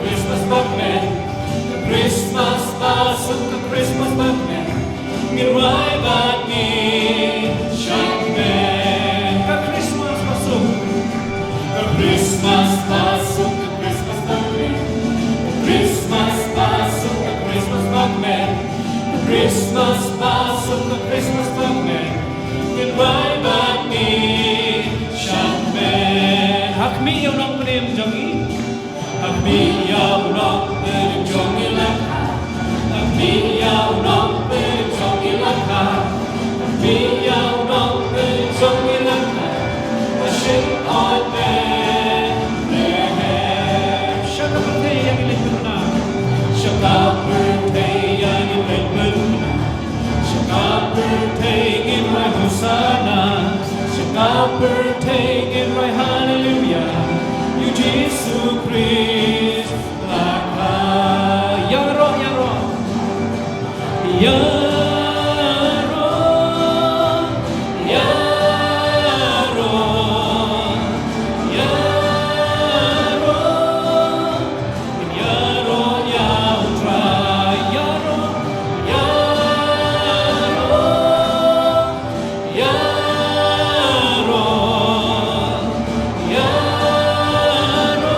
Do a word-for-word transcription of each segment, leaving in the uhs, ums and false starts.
Christmas Bokmen, Christmas Basuk, Christmas Bokmen, ngin rwai bad ngin shakmen. Ka Christmas Basuk, ka Christmas Basuk, ka Christmas Bokmen, Christmas Basuk, ka Christmas Bokmen, Christmas Basuk, ka Christmas Bokmen, ngin rwai bad ngin shakmen. Ha khmih ïa u nongpynim jong ngi. Ha khmih ïa u nongpynim jong ngi la kha. Ha khmih ïa u nongpynim jong ngi la kha. Ha khmih ïa u nongpynim jong ngi la kha. Ha shin ot Bethlehem. Sha ka pyrthei ïa ngi leit mynta. Sha ka pyrthei ïa ngi leit mynta. Sha ka pyrthei ngin rwai Hosanna, sha ka pyrthei ngin rwai Hallelujah, ïa u Jisu Khrist la kha. Ïaroh, ïaroh. Ïaroh, ïaroh, ïaroh. Ïaroh ïa U Trai, ïaroh, ïaroh, ïaroh, ïaroh,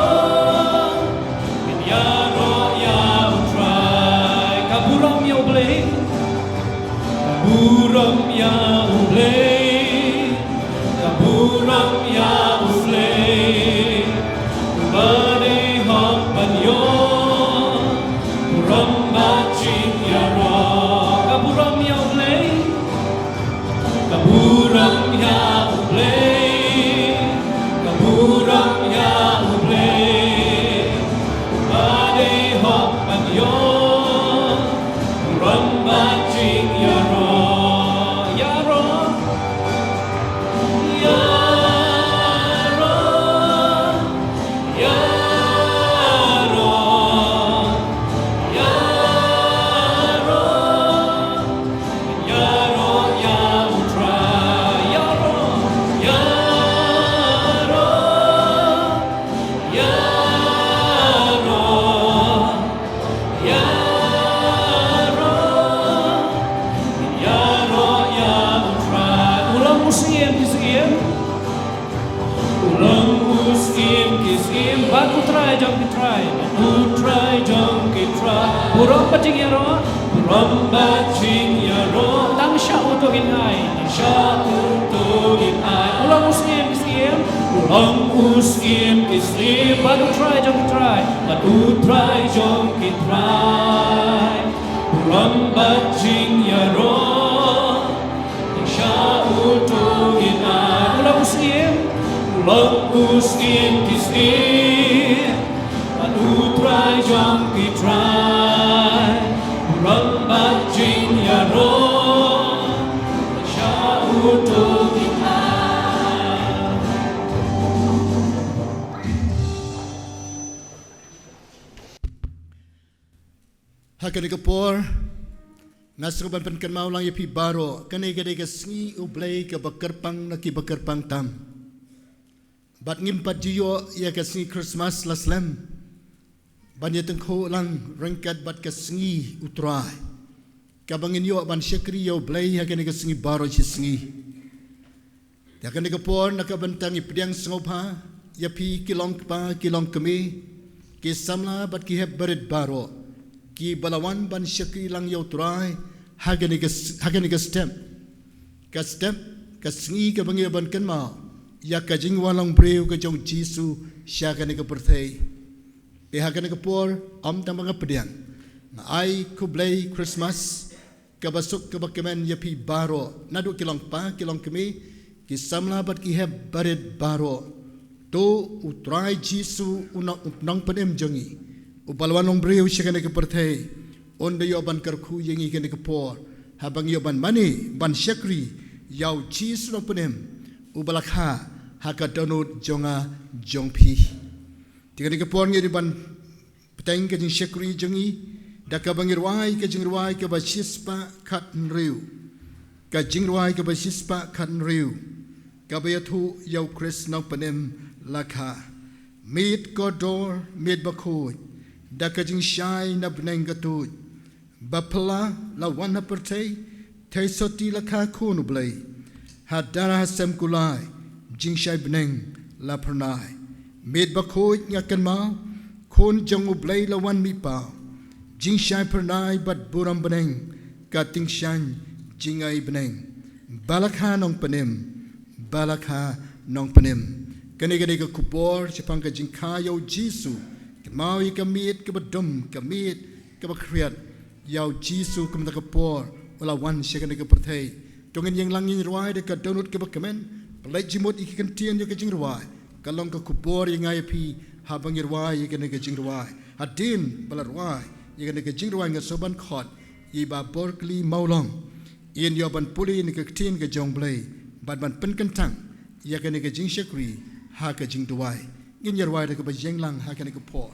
ïaroh ïa U Trai. Ka burom ïa U Blei. Ka burom ïa U Blei, ka burom ïa U Blei, uba dei hok ban ïoh burom bad jingïaroh. Ka burom ïa U Blei, ka burom ïa U Blei, ka burom ïa U Blei, uba dei hok ban ïoh burom bad jingïaroh. Ïaroh. Ïaroh. Ïaroh. Ïaroh. Ïaroh ïa U Trai. Ïaroh. Ïaroh. Ïaroh, ïaroh, ïaroh ïa U Trai. U long u Syiem ki syiem, u long u Syiem ki syiem, bad U Trai jong ki trai, bad U Trai jong ki trai. Burom bad jingïaroh, burom bad jingïaroh, tang sha uto ngin ai. Sha uto ngin ai. U long u Syiem ki syiem, u long u Syiem ki syiem, bad U Trai jong ki trai, bad U Trai jong ki trai. Burom bad jingïaroh, sha uto ngin ai. U long u Syiem, u long u Syiem ki syiem, bad U Trai jong ki trai, burom bad jingïaroh, sha uto ngin ai. Ha kane ka por, nga sngewbha ban pynkynmaw lang ïa phi baroh, kane ka dei ka sngi U Blei kaba kyrpang na kiba kyrpang tam. Bad ngim pat ju ïoh ïa ka sngi Christmas la slem ban ïatyngkhuh lang ryngkat bad ka sngi U Trai, kaba ngin ïoh ban shakri ïa U Blei ha kane ka sngi baroh shi sngi. Ïa kane ka por, na ka bynta ngi pdiang sngewbha ïa phi ki long kpa ki long kmie, ki samla bad ki hep barit baroh kiba la wan ban shakri lang ïa U Trai ha kane ka s-, ha kane ka step. Ka step, ka sngi kaba ngi ïoh ban kynmaw ïa ka jingwan long briew ka jong U Jisu sha kane ka pyrthei. Te ha kane ka por, ym tang ba nga pdiang, nga ai khublei Christmas kaba suk kaba kmen ïa phi baroh, naduh ki long kpa ki long kmie, ki samla bad ki hep barit baroh. To U Trai Jisu, u nong, u nongpynim jong ngi, uba la wan long briew sha kane ka pyrthei, un da ïoh ban kyrkhu ïa ngi kane ka por, haba ngi ïoh ban mane ban shakri ïa U Jisu nongpynim uba la kha ha ka dohnud jong nga jong phi. Te kane ka por ngi dei ban bteng ka jingshakri jong ngi da kaba ngi rwai ka jingrwai kaba shispah khathynriew. Ka jingrwai kaba shispah khathynriew, kaba ïathuh ïa U Khrist nongpynim la kha: Miet kordor, miet bakhuid, Da ka jingshai na bneng ka tuid, ba phylla la wan ha pyrthei, thei sotti la kha khun U Blei. Ha dara ha sem kulai, jingshai bneng la phyrnai. Miet bakhuid nga kynmaw, khun jong U Blei la wan mih paw. Jingshai phyrnai bad burom bneng, ka tyngshaiñ jingai bneng. Ba la kha nongpynim, ba la kha nongpynim. Kane ka dei ka khubor shaphang ka jingkha ïa U Jisu. Kynmaw ïa ka miet kaba dum, ka miet kaba khriat. Ïa U Jisu kumta ka por u la wan sha kane ka pyrthei. To ngin ïeng lang ngin rwai da ka dohnud kaba kmen. Pynleit jingmut ïa ki kyntien ïa ka jingrwai. Ka long ka khubor ïa nga ïa phi haba ngi rwai ïa kane ka jingrwai. Hadien ba la rwai ïa kane ka jingrwai nga sngewban khot ïa i Bah Borkli Mawlong. Yn ïoh ban pule na ka ktien ka jong U Blei bad ban pynkyntang ïa kane ka jingshakri ha ka jingduwai. Ngin ïa rwai da kaba ïeng lang ha kane ka por.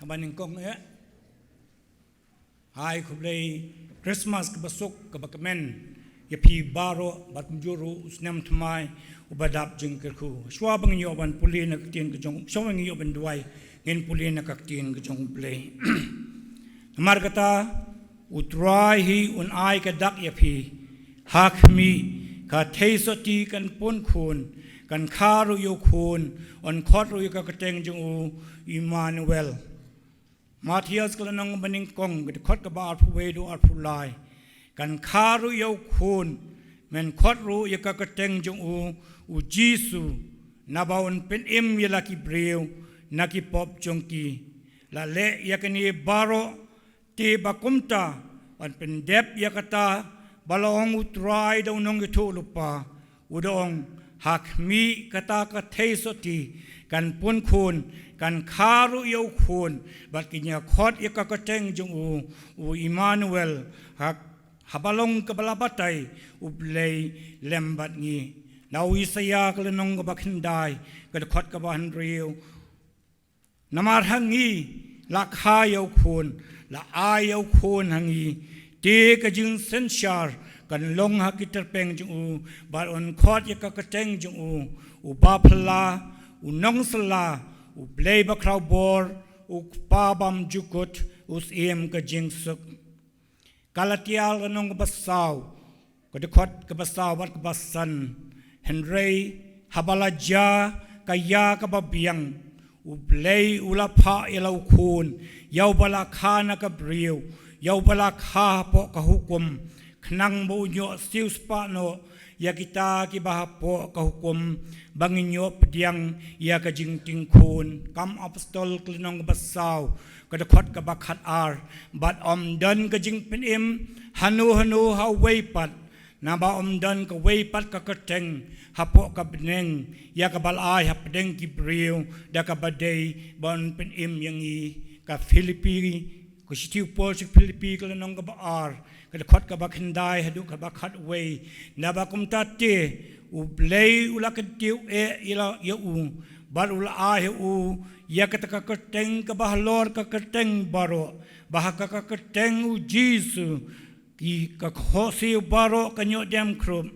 Haba nyngkong eh. Hai khublei Christmas kaba suk kaba kmen ïa phi baroh bad kumjuh ruh u snem thymmai uba dap jingkyrkhu. Shuwa ba ngin ïoh ban pule na ka ktien ka jong, shuwa ba ngin ïoh ban duwai ngin pule na ka ktien ka jong U Blei. Namar kata U Trai hi un ai ka dak ïa phi. Ha khmih, ka theisotti kan pun khun, kan kha ruh ïa u khun, yn khot ruh ïa ka kyrteng jong u Immanuel. Mathaios ka lynnong ba nyngkong, ka dkhot kaba arphew wei haduh arphew lai. Kan kha ruh ïa u khun, men khot ruh ïa ka kyrteng jong u, U Jisu, naba un pynim ïa la ki briew na ki pop jong ki. La leh ïa kane baroh, te ba kumta, ban pyndep ïa kata ba la ong U Trai da u nongïathuhlypa, u da ong, ha khmih, kata ka theisotti kan pun khun, kan kha ruh ïa u khun, bad kin ïa khot ïa ka kyrteng jong u, U Immanuel, ha, haba long kaba la batai, U Blei lem bad ngi. Na u Isaïah ka lynnong kaba khyndai, ka dkhot kaba hynriew. Namar ha ngi la kha ïa u khun, la ai ïa u khun ha ngi. Te ka jingsynshar kan long ha ki tyrpeng jong u, bad un khot ïa ka kyrteng jong u, u Baphylla, u Nongsylla, u Blei Bakhrawbor, u Kpa bymjukut, u Syiem ka jingsuk. Galatia lynnong kaba saw, ka dkhot kaba saw bad kaba san. Hynrei haba la jia ka ïa kaba biang, u Blei u la phah ïa la u khun, ïa uba la kha na ka briew, ïa uba la kha hapoh ka hukum, khnang ba un ïoh siewspah noh ïa kita kiba hapoh ka hukum, ba ngin ïoh pdiang ïa ka jingtingkhun. Kam Apostol ka lynnong kaba saw, ka dkhot kaba khatar. Bad ym don ka jingpynim hano hano ha uwei pat, naba ym don kawei pat ka kyrteng hapoh ka bneng ïa kaba la ai hapdeng ki briew, da kaba dei ban pynim ïa ngi. Ka Philippi, ka shithi u Paul sha ki Philippi ka lynnong kaba ar, ka dkhot kaba khyndai haduh kaba khatwei. Naba kumta te u Blei u la kyntiew eh ïa la, ïa u, bad u la ai ha u ïa kata ka kyrteng kaba halor ka kyrteng baroh, ba ha ka, ka kyrteng u Jisu ki, ka khohsiew baroh kan ïoh dem khrup,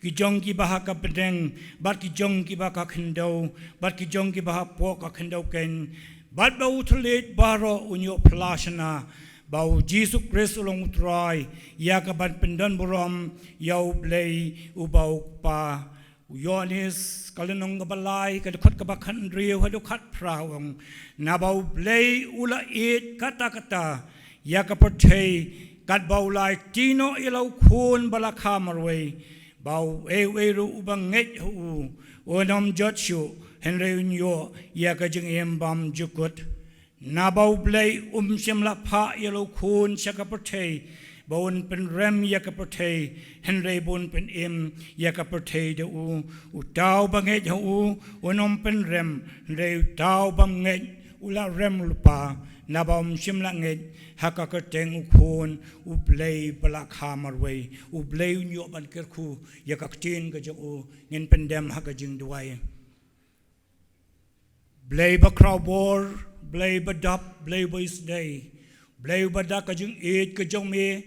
ki jong kiba ha ka bneng, bad ki jong kiba ha ka khyndew, bad ki jong kiba hapoh ka khyndew keiñ. Bad ba u thylliej baroh un ïoh phla shynna ba u Jisu Khrist u long u Trai, ïa kaban pyndonburom ïa u Blei uba u Kpa. U Ïoannis ka lynnong kaba lai, ka dkhot kaba khathynriew haduh khatphra u ong, naba u Blei u la ïeit katta katta ïa ka pyrthei, katba u la aiti noh ïa la u khun ba la kha marwei, ba uei uei ruh uba ngeit ha u, un ym jot shuh, hynrei un ïoh ïa ka jingim bymjukut. Naba u Blei um shym la phah ïa la u khun sha ka pyrthei ba un pynrem ïa ka pyrthei, hynrei ba un pynim ïa ka pyrthei da u. Uta uba ngeit ha u un ym pynrem, hynrei uta u bym ngeit u la rem lypa, naba um shym la ngeit ha ka kyrteng u Khun u Blei ba la kha marwei. U Blei un ïoh ban kyrkhu ïa ka ktien ka jong u. Ngin pyndem ha ka jingduwai. Blei bakhrawbor, Blei badap, Blei ba isynei, Blei uba da ka jingïeit ka jong me,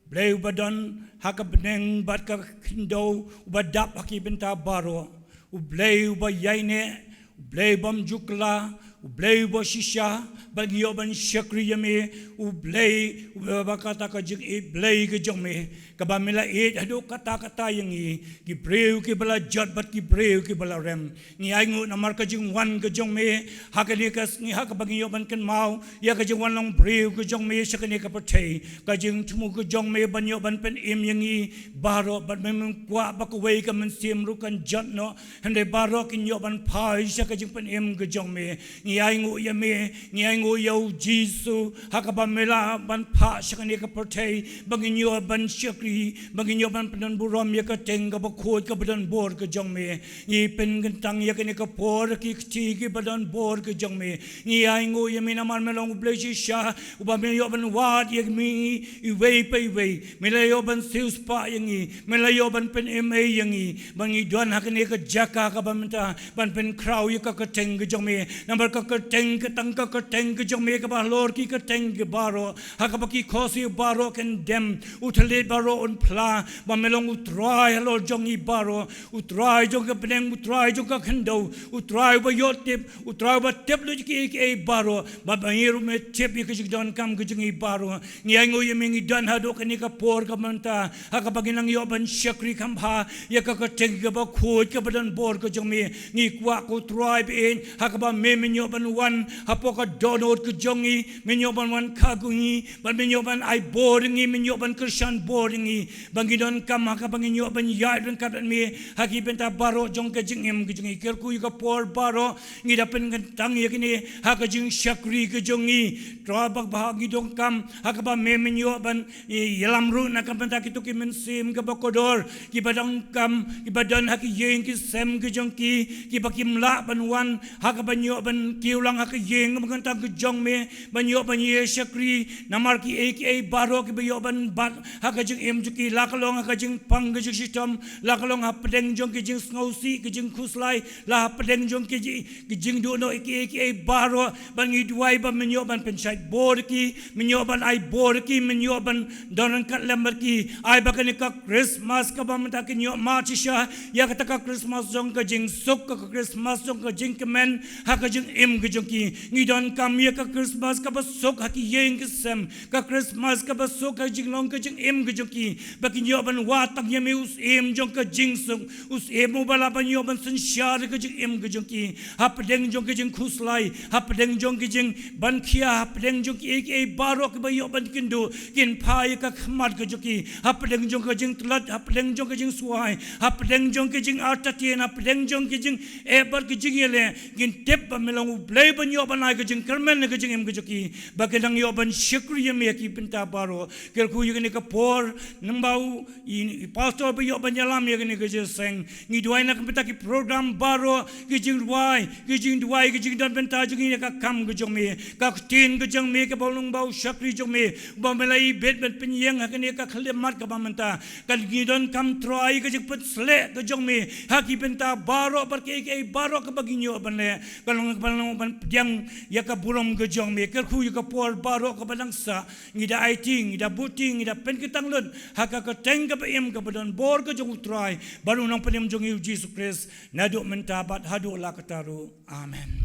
Blei uba don ha ka bneng bad ka khyndew, uba dap ha ki bynta baroh, u Blei uba ïaineh, u Blei bymjukla, u Blei uba shisha, ba ngi ïoh ban shakri ïa me, u Blei uba kata ka jingïeit Blei ka jong me, kaba me la ïeit haduh katta katta ïa ngi, ki briew kiba la jot bad ki briew kiba la rem. Ngi ainguh namar ka jingwan ka jong me ha kane ka sngi, ha kaba ngi ïoh ban kynmaw ïa ka jingwan long briew ka jong me sha kane ka pyrthei. Ka jingthmu ka jong me ban ïoh ban pynim ïa ngi baroh, bad me, mem kwah ba kawei ka mynsiem ruh kan jot noh, hynrei baroh kin ïoh ban phai sha ka jingpynim ka jong me. Ngi ainguh ïa me, ngi ainguh ïa u Jisu, ha kaba me la ban phah sha kane ka pyrthei ba ngin ïoh ban shakri, ba ngin ïoh ban pyndonburom ïa ka kyrteng kaba khuid kaba donbor ka jong me. Ngi pynkyntang ïa kane ka por ha ki kti kiba donbor ka jong me. Ngi ainguh ïa me namar me long u Blei shisha, uba me ïoh ban wad ïa me iwei pa iwei. Me la ïoh ban siewspah ïa ngi, me la ïoh ban pynim ei ïa ngi, ba ngi don ha kane ka jaka kaba mynta ban pynkhraw ïa ka kyrteng ka jong me. Namar ka kyrteng, ka tang ka kyrteng ka jong me kaba halor ki kyrteng ki baroh, ha kaba ki khohsiew baroh kin dem, u thylliej baroh un phla ba me long u Trai halor jong ngi baroh, u Trai jong ka bneng, u Trai jong ka khyndew, u Trai uba ïoh tip, u Trai uba tip lut kiei kiei baroh, bad ba ngi ruh me tip ïa ka jingdonkam ka jong ngi baroh. Ngi ainguh ïa me, ngi don haduh kane ka por ka mynta ha kaba ngi nang ïoh ban shakri kham bha ïa ka kyrteng kaba khuid kaba donbor ka jong me. Ngi kwah ko Trai ba ïeit, ha kaba me men ïoh ban wan hapoh ka dohnud ka jong ngi, men ïoh ban wan kha ko ngi, bad men ïoh ban ai bor ïa ngi, men ïoh ban kyrshan bor ïa ngi, ba ngi donkam ha kaba ngin ïoh ban ïaid ryngkat bad me ha ki bynta baroh jong ka jingim ka jong ngi. Kyrkhu ïa ka por baroh, ngi da pynkyntang ïa kane ha ka jingshakri ka jong ngi. Trai ba, ba ngi donkam ha kaba me men ïoh ban ïalam ruh na ka bynta kito ki mynsiem kiba kordor, kiba donkam, kiba don ha ki ïing ki sem ki jong ki, kiba kim lah ban wan ha kaba ïoh ban kiew lang ha ka ïing bad ka kyrteng ka jong me, ban ïoh ban ïa shakri namar kiei kiei baroh kiba ïoh ban bat ha ka jingim jong ki, la ka long ha ka jingpang ka jingshitom, la ka long hapdeng jong ki jingsngewsih, ki jingkhuslai, la hapdeng jong ki ji-, ki jingduh noh kiei kiei baroh, ba ngi duwai ba men ïoh ban pynshait bor ki, men ïoh ban ai bor ki, men ïoh ban don ryngkat lem bad ki. Ai ba kane ka Christmas kaba mynta kin ïoh mad shisha ïa kata ka Christmas jong ka jingsuk, ka Christmas jong ka jingkmen ha ka jingim ka jong ki. Ngi donkam ïa ka Christmas kaba suk ha ki ïing ki sem, ka Christmas kaba suk ha ka jinglong ka jingim ka jong ki, ba kin ïoh ban wad tang ïa me u syiem jong ka jingsuk, u syiem uba lah ban ïoh ban synshar ka jingim ka jong ki, hapdeng jong ka jingkhuslai, hapdeng jong ka jingbankhia, hapdeng jong kiei kiei baroh kiba ïoh ban kynduh, kin phai ïa ka khmat ka jong ki, hapdeng jong ka jingtlot, hapdeng jong ka jingswai, hapdeng jong ka jingartatien, hapdeng jong ka jingeh bad ka jingïaleh, kin tip ba me long U Blei ban ïoh ban ai ka jingkyrmen ha ka jingim ka jong ki, ba kin nang ïoh ban shakri ïa me ha ki bynta baroh. Kyrkhu ïa kane ka por, nangba u i, i pastor ba ïoh ban ïalam ïa kane ka jingïaseng. Ngi duwai na ka bynta ki program baroh, ki jingrwai, ki jingduwai, ki jingdon bynta jong ngi na ka kam ka jong me, ka ktien ka jong me kaba long ba u shakri jong me, ba me la ibit ban pynïeng ha kane ka khyllipmat kaba mynta. Ka ngi donkam Trai ka jingpynsleh ka jong me ha ki bynta baroh bad kiei kiei baroh kaba ngi ïoh ban leh, ka long kaba long ban pdiang ïa ka burom ka jong me. Kyrkhu ïa ka por baroh kaba dang sah, ngi da aiti, ngi da buti, ngi da pynkyntang lut ha ka kyrteng kaba im kaba don bor ka jong U Trai bad U Nongpynim jong ngi U Jisu Khrist, naduh mynta bad haduh la katta ruh. Amen.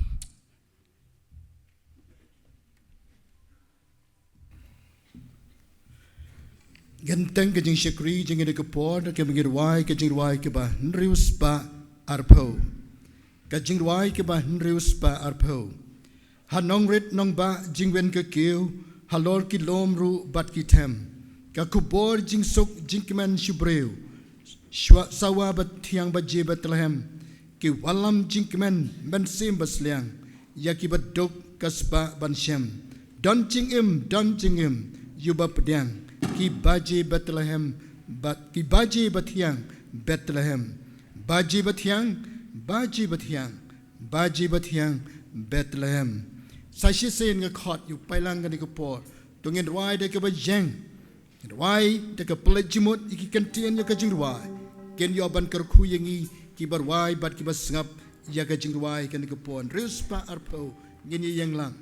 Kyrteng ka jingshakri jong ngi da ka por, da ka ngi rwai ka jingrwai kaba hynriew spah arphew. Ka jingrwai kaba hynriew spah arphew. Ha nongrit nongbah jingwen ka kiew, halor ki lum ruh bad ki them, ka khubor jingsuk jingkmen shu briew, shwa sawa ba thiang baje Bethlehem, ki wallam jingkmen mynsiem basliang, ïa kiba duk ka spah ban shem. Don jingim, don jingim, ïa uba pdiang, ki baje Bethlehem, ba, ki baje bathiang Bethlehem. Baje bathiang, baje bathiang, baje bathiang Bethlehem. Sa shisien nga khot ïa u paidlang kane ka por, to ngin rwai da kaba ïeng. Ngin rwai da ka pynleit jingmut ïa ki kyntien ïa ka jingrwai. Kin ïoh ban kyrkhu ïa ngi kiba rwai bad kiba sngap ïa ka jingrwai kane ka por. Hynriew spah arphew, ngin ïeng lang.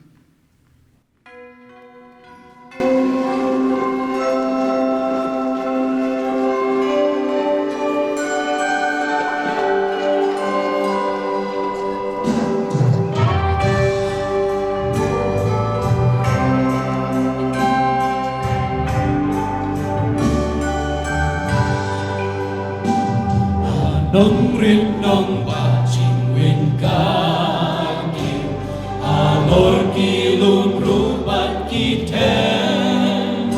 Nongrit nongbah jingwen ka kiew, halor ki lum ruh bad ki them,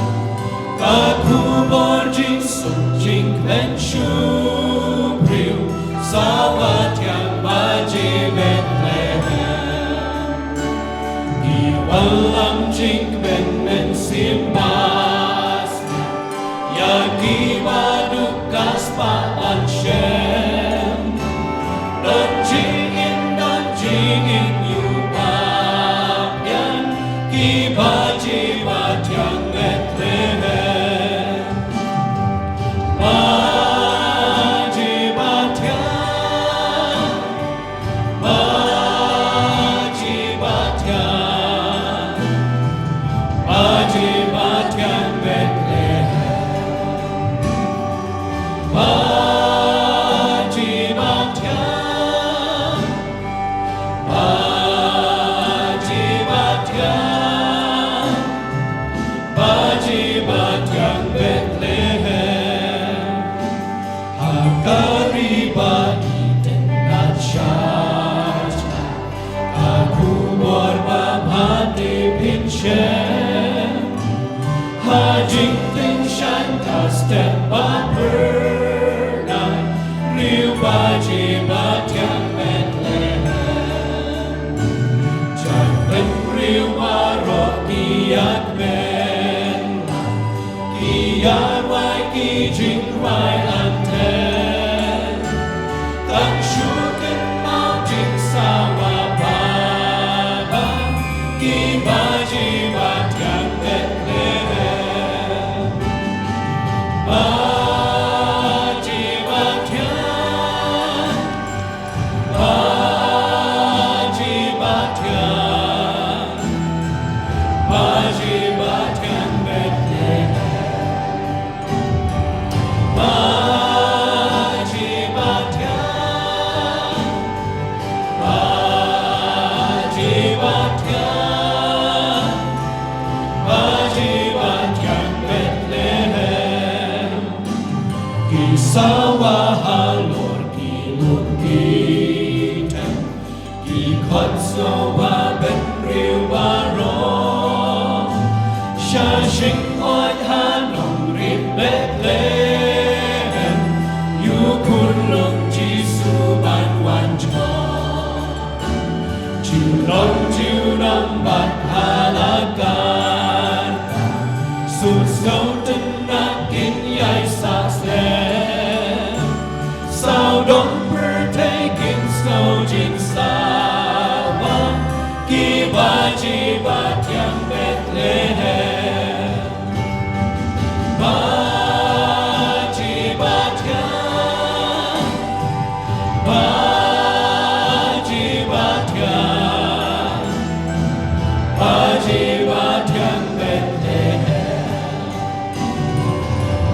ka khubor jingsuk jingkmen shu briew, sawa thiang baje Bethlehem. Ki wallam jingkmen mynsiem bas, ïa kiba duk ka spah ban shem. Don jingim, don jingim ïa u Babiang, ki baje bathiang Bethlehem. Baje bathiang, baje bathiang, baje bathiang Bethlehem. Baje bathiang, Sawa halor ki lum ki thep, ki khot sawa bynriew baroh. Sha shyngoid ha nongrim Bethlehem, ïa u khun lung Jisu ban wan jngoh. Junom junom bad ha la ka suk sngewtynnat kin ïai sah slem. Sawdong pyrthei kin sngew jingsawa, ki baji bathiang Bethlehem. Baji bathiang, baji bathiang, baji bathiang Bethlehem.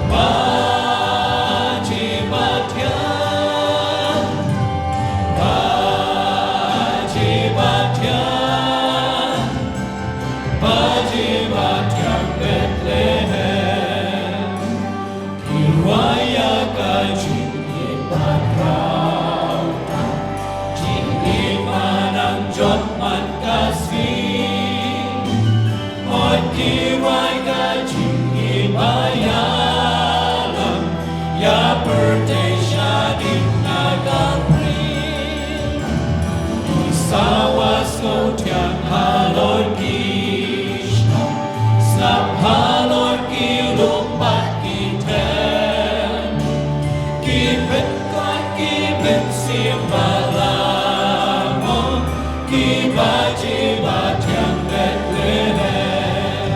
Baji bathiang, baji bathiang, baji bathiang Bethlehem. Ki rwai ïa ka jingïeit bakhraw tam, jingïeit ba nang jop man ka sngi. Hooid, ki rwai ka jingïeit ba ïalam ïa pyrthei shadien na ka ri. Ki sawa sngewthiang halor ki shnong, sngap halor ki lum bad ki thep. Ki pynkoit ki mynsiem ba la mong, ki baji bathiang Bethlehem.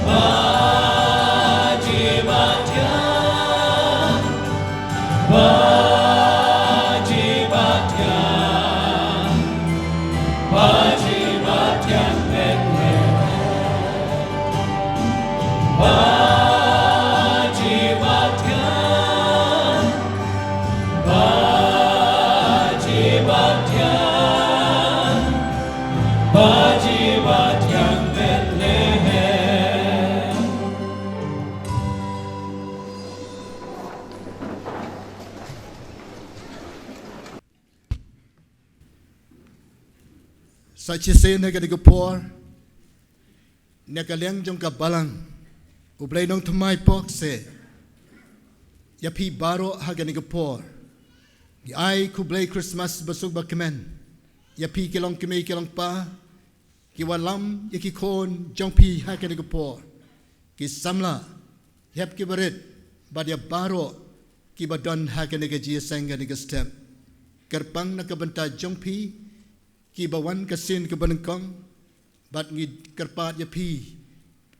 Baji bathiang, baji bathiang, baji bathiang Bethlehem. Baji bathiang, baji bathiang, baji bathiang Bethlehem. Sa shisien ha kane ka por, na ka liang jong ka balang, U Blei Nongthymmai Pokse, ïa phi baroh ha kane ka por, ngi ai khublei Christmas basuk bakmen ïa phi ki longkmie ki longkpa, ki wallam ïa ki khun jong phi ha kane ka por, ki samla, hep ki barit, bad ïa baroh ki ba don ha kane ka jingïaseng kane ka step. Kyrpang na ka bynta jong phi, ki ba wan ka sien ka ba nyngkong, bad ngi kyrpad ïa phi,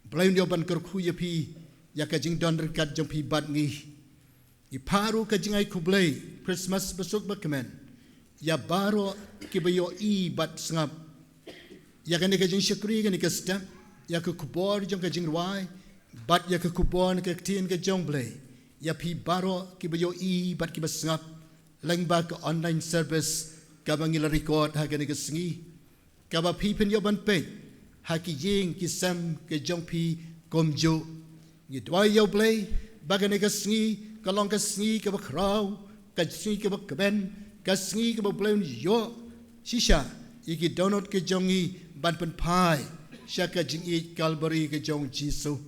Blei un ïoh ban kyrkhu ïa phi, ïa ka jingdon ryngkat jong phi bad ngi. Ngi phah ruh ka jingai khublei Christmas basuk bakmen ïa baroh ki ba ïohi bad sngap ïa kane ka jingshakri kane ka step, ïa ka khubor jong ka jingrwai, bad ïa ka khubor na ka ktien ka jong Blei, ïa phi baroh ki ba ïohi bad ki ba sngap lyngba ka online service ka ba ngi la record ha kane ka sngi, ka ba phi phin ïoh ban peit ha ki ïing ki sem ka jong phi kumjuh. Ngi duwai ïa U Blei ba kane ka sngi ka long ka sngi ka ba khraw, ka sngi ka ba kmen, ka sngi ka ba U Blei un ïoh shisha ïa ki dohnud ka jong ngi ban pynphai sha ka jingïeit Kalbari ka jong U Jisu.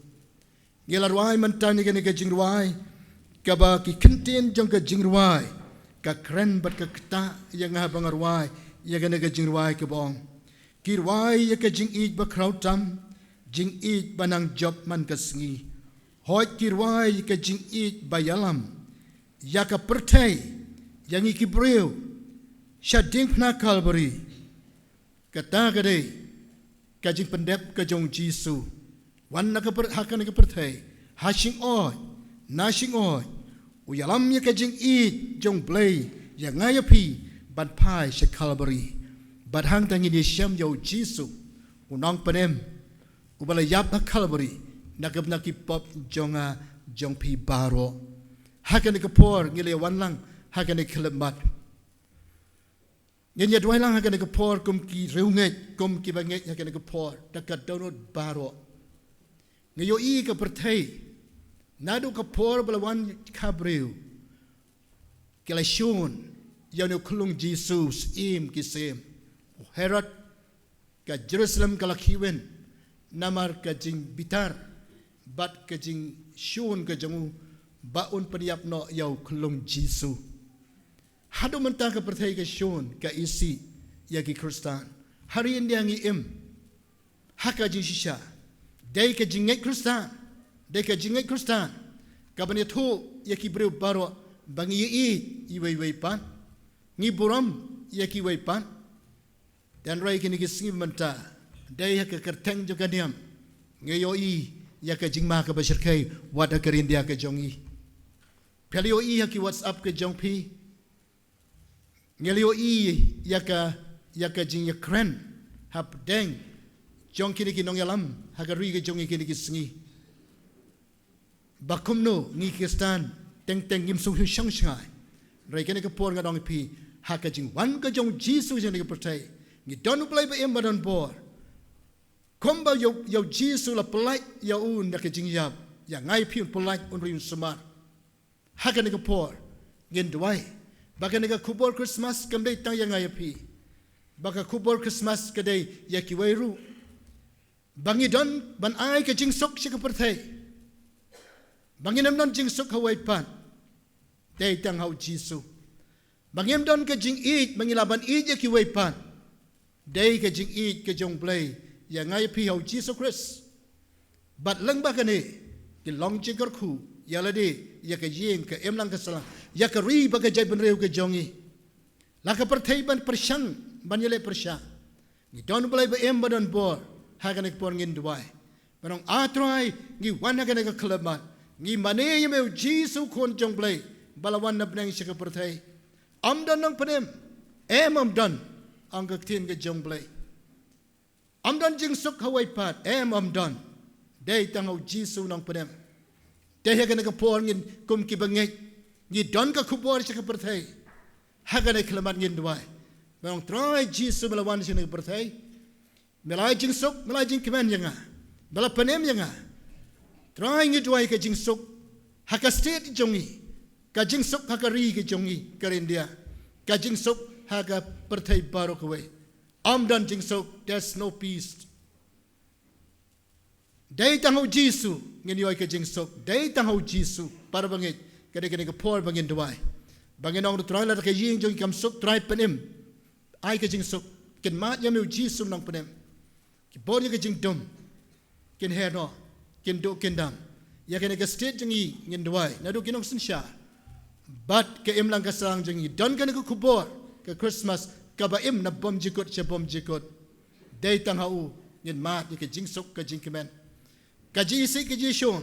Ngi la rwai mynta ïa kane ka jingrwai, ka ba ki kyntien jong ka jingrwai ka kren bad ka ktah ïa nga ba nga rwai ïa kane ka jingrwai ka ba ong: Ki rwai ïa ka jingïeit bakhraw tam, jingïeit ba nang jop man ka sngi. Hooid, ki rwai ïa ka jingïeit ba ïalam ïa ka pyrthei, ïa ngi ki briew, sha diengphna Kalbari. Kata ka dei ka jingpyndep ka jong U Jisu. Wan na ka pyr-, ha kane ka pyrthei, ha shyngod, na shyngod, u ïalam ïa ka jingïeit jong U Blei ïa nga ïa phi ban phai sha Kalbari. Bad hangta ngin ïashem ïa U Jisu, U Nongpynim, u ba la ïap ha Kalbari na ka bynta ki pop jong nga jong phi baroh. Ha kane ka por ngi la wan lang ha kane ka khyllipmat. Ngin ïa duwai lang ha kane ka por kum ki riewngeit, kum ki ba ngeit ha kane ka por, da ka dohnud baroh. Ngi ïohi ka pyrthei, Naduh ka por ba la wan ka briew, ki la shun ïa une u khyllung Jisu syiem ki syiem. U Herod, ka Jerusalem ka la khih win namar ka jingbitar bad ka jingshun ka jong u ba un pynïap noh ïa u khyllung Jisu. Haduh mynta ka pyrthei ka shun, ka isih ïa ki Khristan. Ha ri India ngi im ha ka jingshisha. Dei ka jingngeit Khristan, dei ka jingngeit Khristan ka ban ïathuh ïa ki briew baroh ba ngi ïeit iwei iwei pat, ngi burom ïa kiwei pat. Hynrei kine ki sngi mynta, dei ha ka kyrteng jong ka niam, ngi ïohi ïa ka jingma kaba shyrkhei wat ha ka ri India ka jong ngi. Phi la ïohi ha ki WhatsApp ka jong phi, ngi la ïohi ïa ka, ïa ka jingïakren hapdeng jong kine ki nongïalam ha ka ri ka jong ngi kine ki sngi. Ba kumno ngi Khristan teng teng ngim sngewsih shong shngai. Hynrei kane ka por nga ong ïa phi, ha ka jingwan ka jong u Jisu sha kane ka pyrthei, ngi don U Blei ba im ba don bor. Kumba ïa u, ïa u Jisu la pyllait ïa u na ka jingïap, ïa nga ïa phi un pyllait, un ri, un sumar. Ha kane ka por ngin duwai ba kane ka khubor Christmas kam dei tang ïa nga ïa phi, ba ka khubor Christmas ka dei ïa kiwei ruh. Ba ngi don ban ai ka jingsuk sha ka pyrthei, ba ngin ym don jingsuk ha wei pat, dei tang ha u Jisu. Ba ngim don ka jingïeit ba ngi lah ban ïeit ïa kiwei pat, dei ka jingïeit ka jong U Blei ïa nga ïa phi ha u Jisu Khrist. Bad lyngba kane, ngi long jingkyrkhu ïa lade, ïa ka ïing, ka imlang ka sahlang, ïa ka ri bad ka jaitbynriew ka jong ngi. La ka pyrthei ban pyrshang, ban ïaleh pyrshah, ngi don U Blei ba im ba don bor. Ha kane ka por ngin duwai ban ong, A Trai, ngi wan ha kane ka khyllipmat, ngi mane ïa me u Jisu, Khun jong U Blei ba la wan na bneng sha ka pyrthei. Ym don nongpynim, em, ym don, ong ka ktien ka jong U Blei. Ym don jingsuk ha wei pat, em, ym don, dei tang ha u Jisu Nongpynim. Te ha kane ka por ngin, kum ki bangeit, ngi don ka khubor sha ka pyrthei. Ha kane ka khyllipmat ngin duwai ban ong, Trai Jisu, me la wan sha kane ka pyrthei, me la ai jingsuk, me la ai jingkmen ïa nga, me la pynim ïa nga. Trai, ngi duwai ka jingsuk ha ka state jong ngi, ka jingsuk ha ka ri ka jong ngi ka ri India, ka jingsuk ha ka pyrthei baroh kawei. Ym don jingsuk, there's no peace. Dei tang ha u Jisu ngin ïoh ïa ka jingsuk, dei tang ha u Jisu. Para bangeit, ka dei kane ka por ba ngin duwai, ba ngin ong, Trai, lada ka ïing jong ngi kam suk, Trai, pynim, ai ka jingsuk. Kin mad ïa me u Jisu Nongpynim, ki bun ïa ka jingdum, kin her noh, kin duh kin dam. Ïa kane ka state jong ngi ngin duwai, naduh ki nongsynshar bad ka imlang ka sahlang jong ngi, don kane ka khubor ka Christmas kaba im na bymjukut sha bymjukut. Dei tang ha u ngin mad ïa ka jingsuk, ka jingkmen. Ka jingisih, ka jingshun,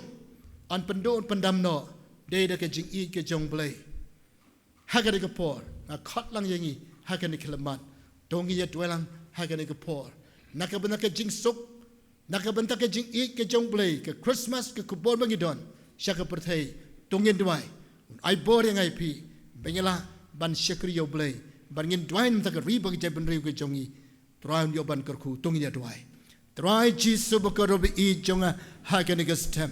yn pynduh, yn pyndam noh dei da ka jingïeit ka jong U Blei. Ha kane ka por nga khot lang ïa ngi ha kane ka khyllipmat, to ngin ïa duwai lang ha kane ka por, na ka bynta ka jingsuk, na ka bynta ka jingïeit ka jong U Blei, ka Christmas, ka khubor ba ngi don sha ka pyrthei. To ngin duwai, un ai bor ïa nga ïa phi ba ngin lah ban shakri ïa U Blei, ba ngin duwai na ka bynta ka ri bad ka jaitbynriew ka jong ngi. Trai, un ïoh ban kyrkhu, to ngin ïa duwai. Trai Jisu bakordor ba ïeit jong nga, ha kane ka step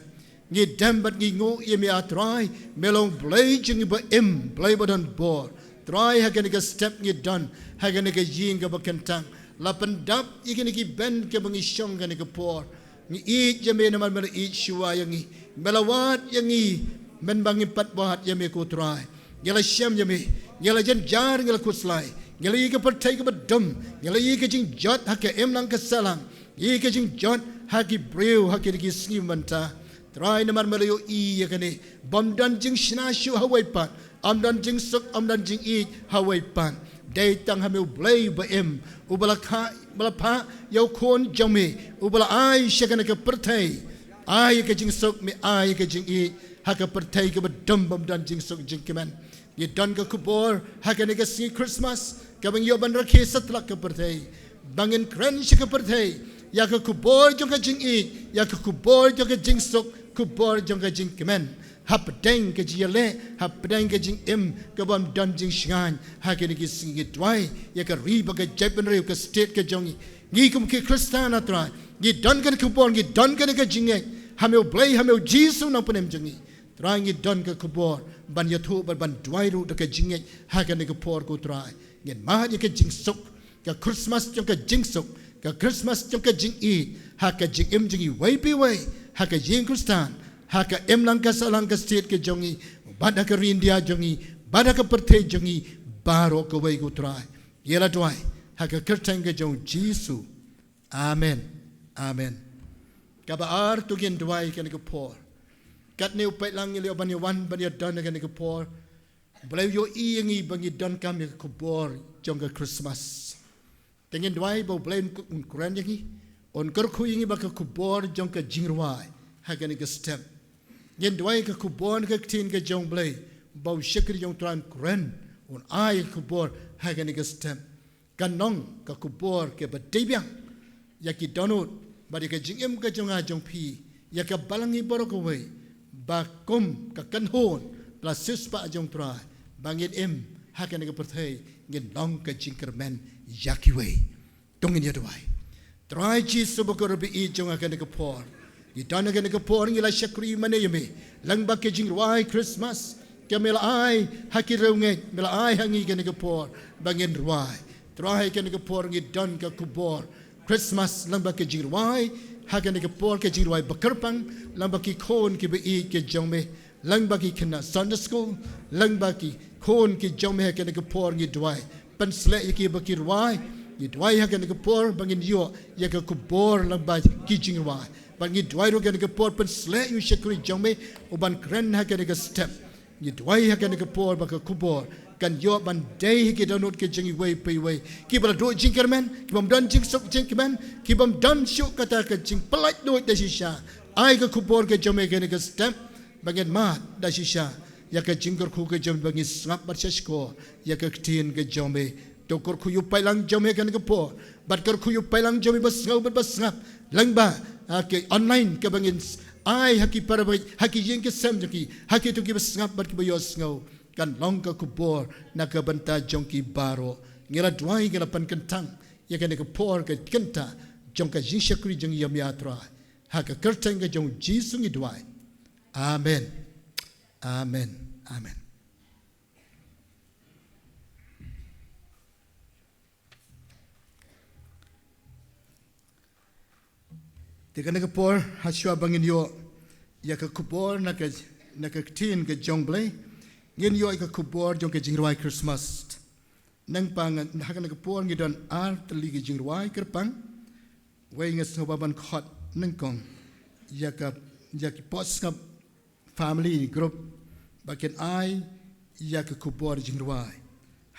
ngi dem bad ngi nguh ïa me, A Trai, me long Blei jong ngi ba im, Blei ba don bor. Trai, ha kane ka step ngi don ha kane ka ïing kaba kyntang, la pyndap ïa kine ki bynta kiba ngi shong kane ka por. Ngi ïeit ïa me namar me la ïeit shuwa ïa ngi, me la wad ïa ngi mynba ngim pat wad ïa me, ko Trai. Ngi la shem ïa me, ngi la jynjar, ngi la khuslai, ngi la ïohi ka pyrthei kaba dum, ngi la ïohi ka jingjot ha ka imlang ka sahlang, ngi ïohi ka jingjot ha ki briew ha kine ki sngi mynta. Trai, namar me la ïohi ïa kane, bym don jingshna shuh ha wei pat, ym don jingsuk, ym don jingïeit ha wei pat. Dei tang ha me U Blei ba im, uba la kha, ba la phah ïa u Khun jong me, uba la ai sha kane ka pyrthei. Ai ka jingsuk, me ai ka jingïeit ha ka pyrthei kaba dum bym don jingsuk jingkmen. Ngi don ka khubor ha kane ka sngi Christmas kaba ngi ïoh ban rakhe satlak ka pyrthei, ba ngin kren sha ka pyrthei ïa ka khubor jong ka jingïeit, ïa ka khubor jong ka jingsuk, khubor jong ka jingkmen. Hapdeng ka jingïaleh, hapdeng ka jingim kaba ym don jingshngaiñ ha kine ki sngi, ngi duwai ïa ka ri bad ka jaitbynriew, ka state ka jong ngi. Ngi kum ki Khristan, A Trai, ngi don kane ka khubor, ngi don kane ka jingngeit ha me U Blei, ha me U Jisu Nongpynim jong ngi. Trai, ngi don ka khubor ban ïathuh bad ban duwai ruh da ka jingngeit ha kane ka por, ko Trai. Ngin mad ïa ka jingsuk, ka Christmas jong ka jingsuk, ka Christmas jong ka jingïeit ha ka jingim jong ngi iwei pa iwei, ha ka ïing Khristan, ha ka imlang ka sahlang ka state ka jong ngi, bad ha ka ri India jong ngi, bad ha ka pyrthei jong ngi baroh kawei, ko Trai. Ïa la duwai ha ka kyrteng ka jong u Jisu. Amen. Amen. Kaba ar, to ngin duwai kane ka por. Katne u paidlang ngi la ïoh ban ïa wan ban ïa don ha kane ka por, U Blei u ïohi ïa ngi ba ngi donkam ïa ka khubor jong ka Christmas. Te ngin duwai ba U Blei un, un kren ïa ngi, un kyrkhu ïa ngi bad ka khubor jong ka jingrwai ha kane ka step. Ngin duwai ka khubor na ka ktien ka jong U Blei, ba u shakri jong U Trai un kren, un ai ka khubor ha kane ka step. Kan long ka khubor kaba dei biang ïa ki dohnud bad ïa ka jingim ka jong nga jong phi, ïa ka balang hi baroh kawei, ba kum ka kynhun ba la siewspah jong U Trai, ba ngin im ha kane ka pyrthei, ngin long ka jingkyrmen ïa kiwei. To ngin ïa duwai. Trai Jisu bakhuid ba ïeit jong nga, ha kane ka por ngi don, ha kane ka por ngi la shakri mane ïa me lyngba ka jingrwai Christmas ka me la ai ha ki riewngeit, me la ai ha ngi ha kane ka por ba ngin rwai. Trai, ha kane ka por ngi don ka khubor Christmas lyngba ka jingrwai, ha kane ka por ka jingrwai ba kyrpang lyngba ki khun kiba ïeit ki jong me, lyngba ki khynnah Sunday school, lyngba ki khun ki jong me, ha kane ka por ngi duwai. Pynsleh ïa ki ba ki rwai. Ngi duwai ha kane ka por ba ngin ïoh ïa ka khubor lyngba ki jingrwai. Bad ngi duwai ruh ha kane ka por, pynsleh ïa u shakri jong me u ban kren ha kane ka step. Ngi duwai ha kane ka por ba ka khubor kan ïoh ban dei ha ki dohnud ka jong iwei pa iwei, kiba la duh jingkyrmen, ki bym don jingsuk jingkmen, ki bym don shuh kata ka jingpyllait duh da shisha. Ai ka khubor ka jong me ha kane ka step, ba ngin mad da shisha ïa ka jingkyrkhu ka jong me, ba ngin sngap bad shahshkor ïa ka ktien ka jong me. To kyrkhu ïa u paidlang jong me ha kane ka por, bad kyrkhu ïa u paidlang jong me ba sngew bad ba sngap lyngba, ha, ka online kaba ngin s-, ai ha ki para bangeit, ha ki ïing ki sem jong ki, ha kito kiba sngap bad kiba ïohsngew. Kan long ka khubor na ka bynta jong ki baroh. Ngi la duwai, ngi la pynkyntang ïa kane ka por ka kynta jong ka jingshakri jong ngi ïa me, Trai. Ha ka kyrteng ka jong u Jisu ngi duwai. Amen. Amen. Amen. Te ha kane ka por, ha shuwa ba ngin ïoh ïa ka khubor na ka, na ka ktien ka jong U Blei, ngin ïoh ïa ka khubor jong ka jingrwai Christmas. Nangta ha kane ka por ngi don ar tylli ki jingrwai kyrpang. Wei nga sngewbha ban khot nyngkong ïa ka, ïa ki poh sngap family group ba kin ai ïa ka khubor jingrwai.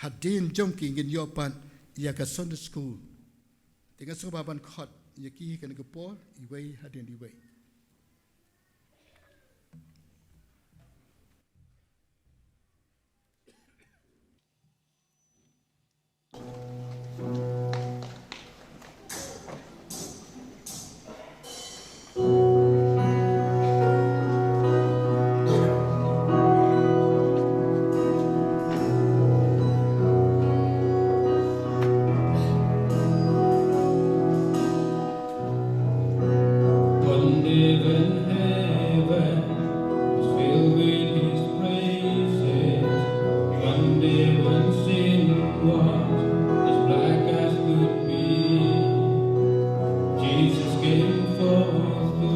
Hadien jong ki ngin ïoh pat ïa ka Sunday school. Te nga sngewbha ban khot ïa ki ha kane ka por, iwei hadien iwei. One day when heaven was filled with his praises, one day when sin was as black as could be, Jesus came forth to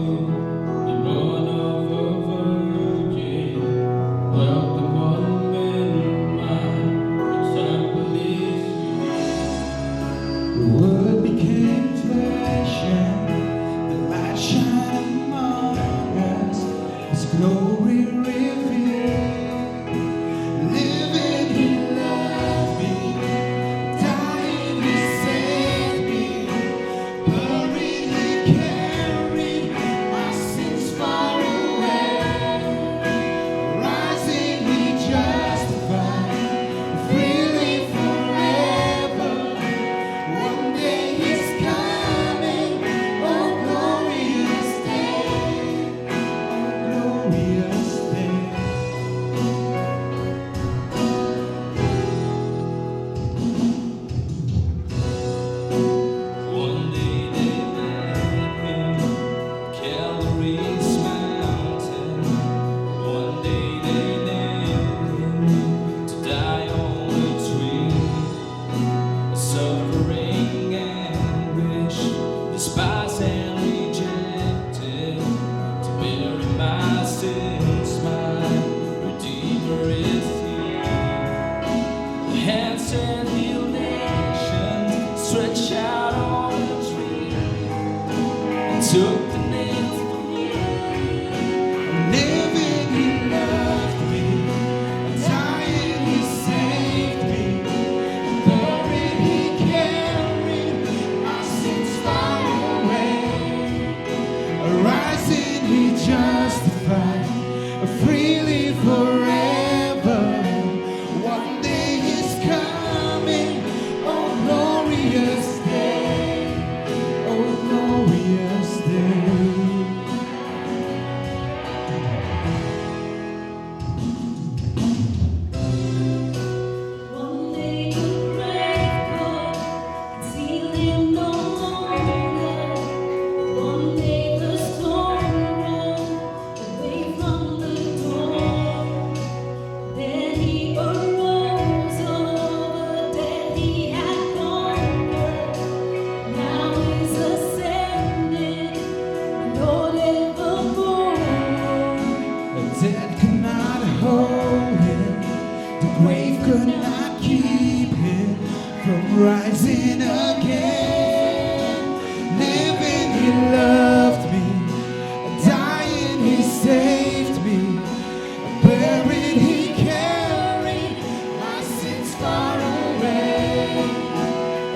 be born of a virgin, dwelt among men, man, example is the word became flesh and the light shine among us. His glory revealed. Living, he loved me. Dying, he saved me. Buried, he carried my sins far away. Rising, he justified. Freely forever. One day he's coming, oh glorious day, oh glorious day. One day they met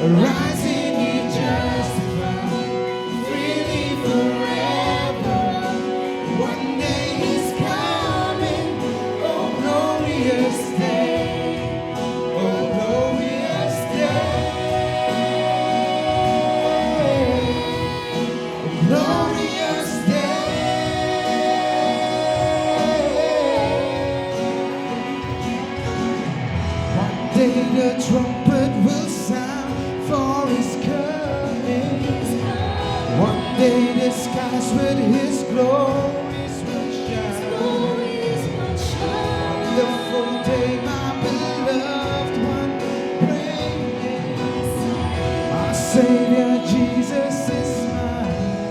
Rising, he justified, freely forever. One day he's coming, oh glorious day, oh glorious day, oh glorious day. One day the trumpet will sound for his coming. One day the skies with his glories will shine. Wonderful day, my beloved one, bring it. My Savior Jesus is mine.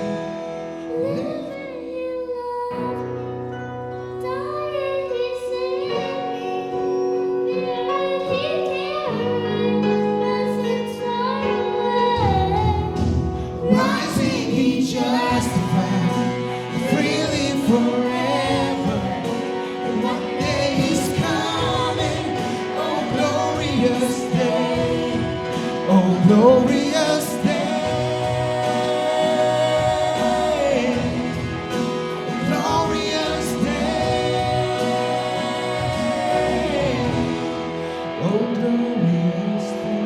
Rising, he justifies freely forever. And one day he's coming, oh glorious day, oh glorious day, glorious day, oh glorious day.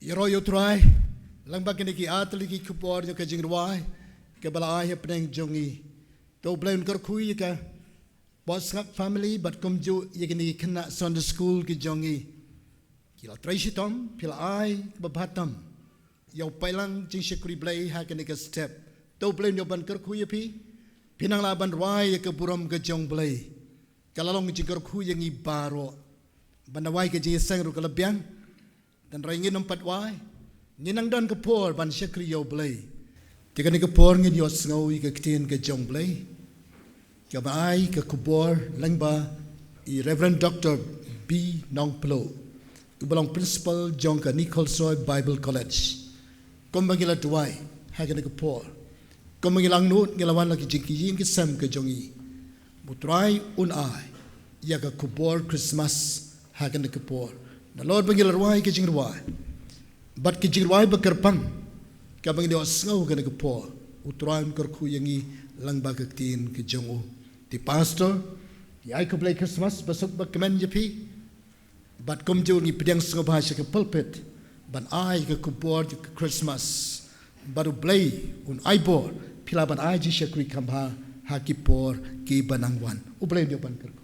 Ïaroh ïa U Trai, lang ba kine ki artylli ki khubor ïa ka jingrwai kaba la ai hapdeng jong ngi. To U Blei un kyrkhu ïa ka Bosngap family bad kumjuh ïa kine ki khynnah Sunday school ki jong ngi. Ki la trei shitom, phi la ai kaba bha tam ïa u paidlang jingshakri Blei ha kane ka step. To U Blei un ïoh ban kyrkhu ïa phi. Phin nang lah ban rwai ïa ka burom ka jong U Blei. Ka la long jingkyrkhu ïa ngi baroh. Ban da wai ka jingïaseng ruh ka la biang. Tang ba ngin ym pat wai, ngin nang don ka por ban shakri ïa U Blei. Te kane ka por ngin ïohsngew ïa ka ktien ka jong U Blei. Kaba ai ka khubor lyngba i Reverend Doctor B Nongpluh, uba long principal jong ka Nichols Roy Bible College. Kumba ngi la duwai ha kane ka por, kumba ngi la angnud, ngi la wan la ki jingkyrkhu ki sem ka jong ngi. U Trai un ai ïa ka khubor Christmas ha kane ka por. Nalor ba ngi la rwai ka jingrwai bad ka jingrwai ba kyrpang kaba ngi ïohsngew ha kane ka por, U Trai un kyrkhu ïa ngi lyngba ka ktien ka jong u. Te pastor, ngi ai khublei Christmas basuk bakmen ïa phi. Bad kumjuh ngi pdiang sngewbha sha ka pulpit ban ai ka khubor jong ka Christmas. Bad U Blei un ai bor, phi lah ban ai jingshakri kham bha ha ki por kiba nang wan. U Blei un ïoh ban kyrkhu.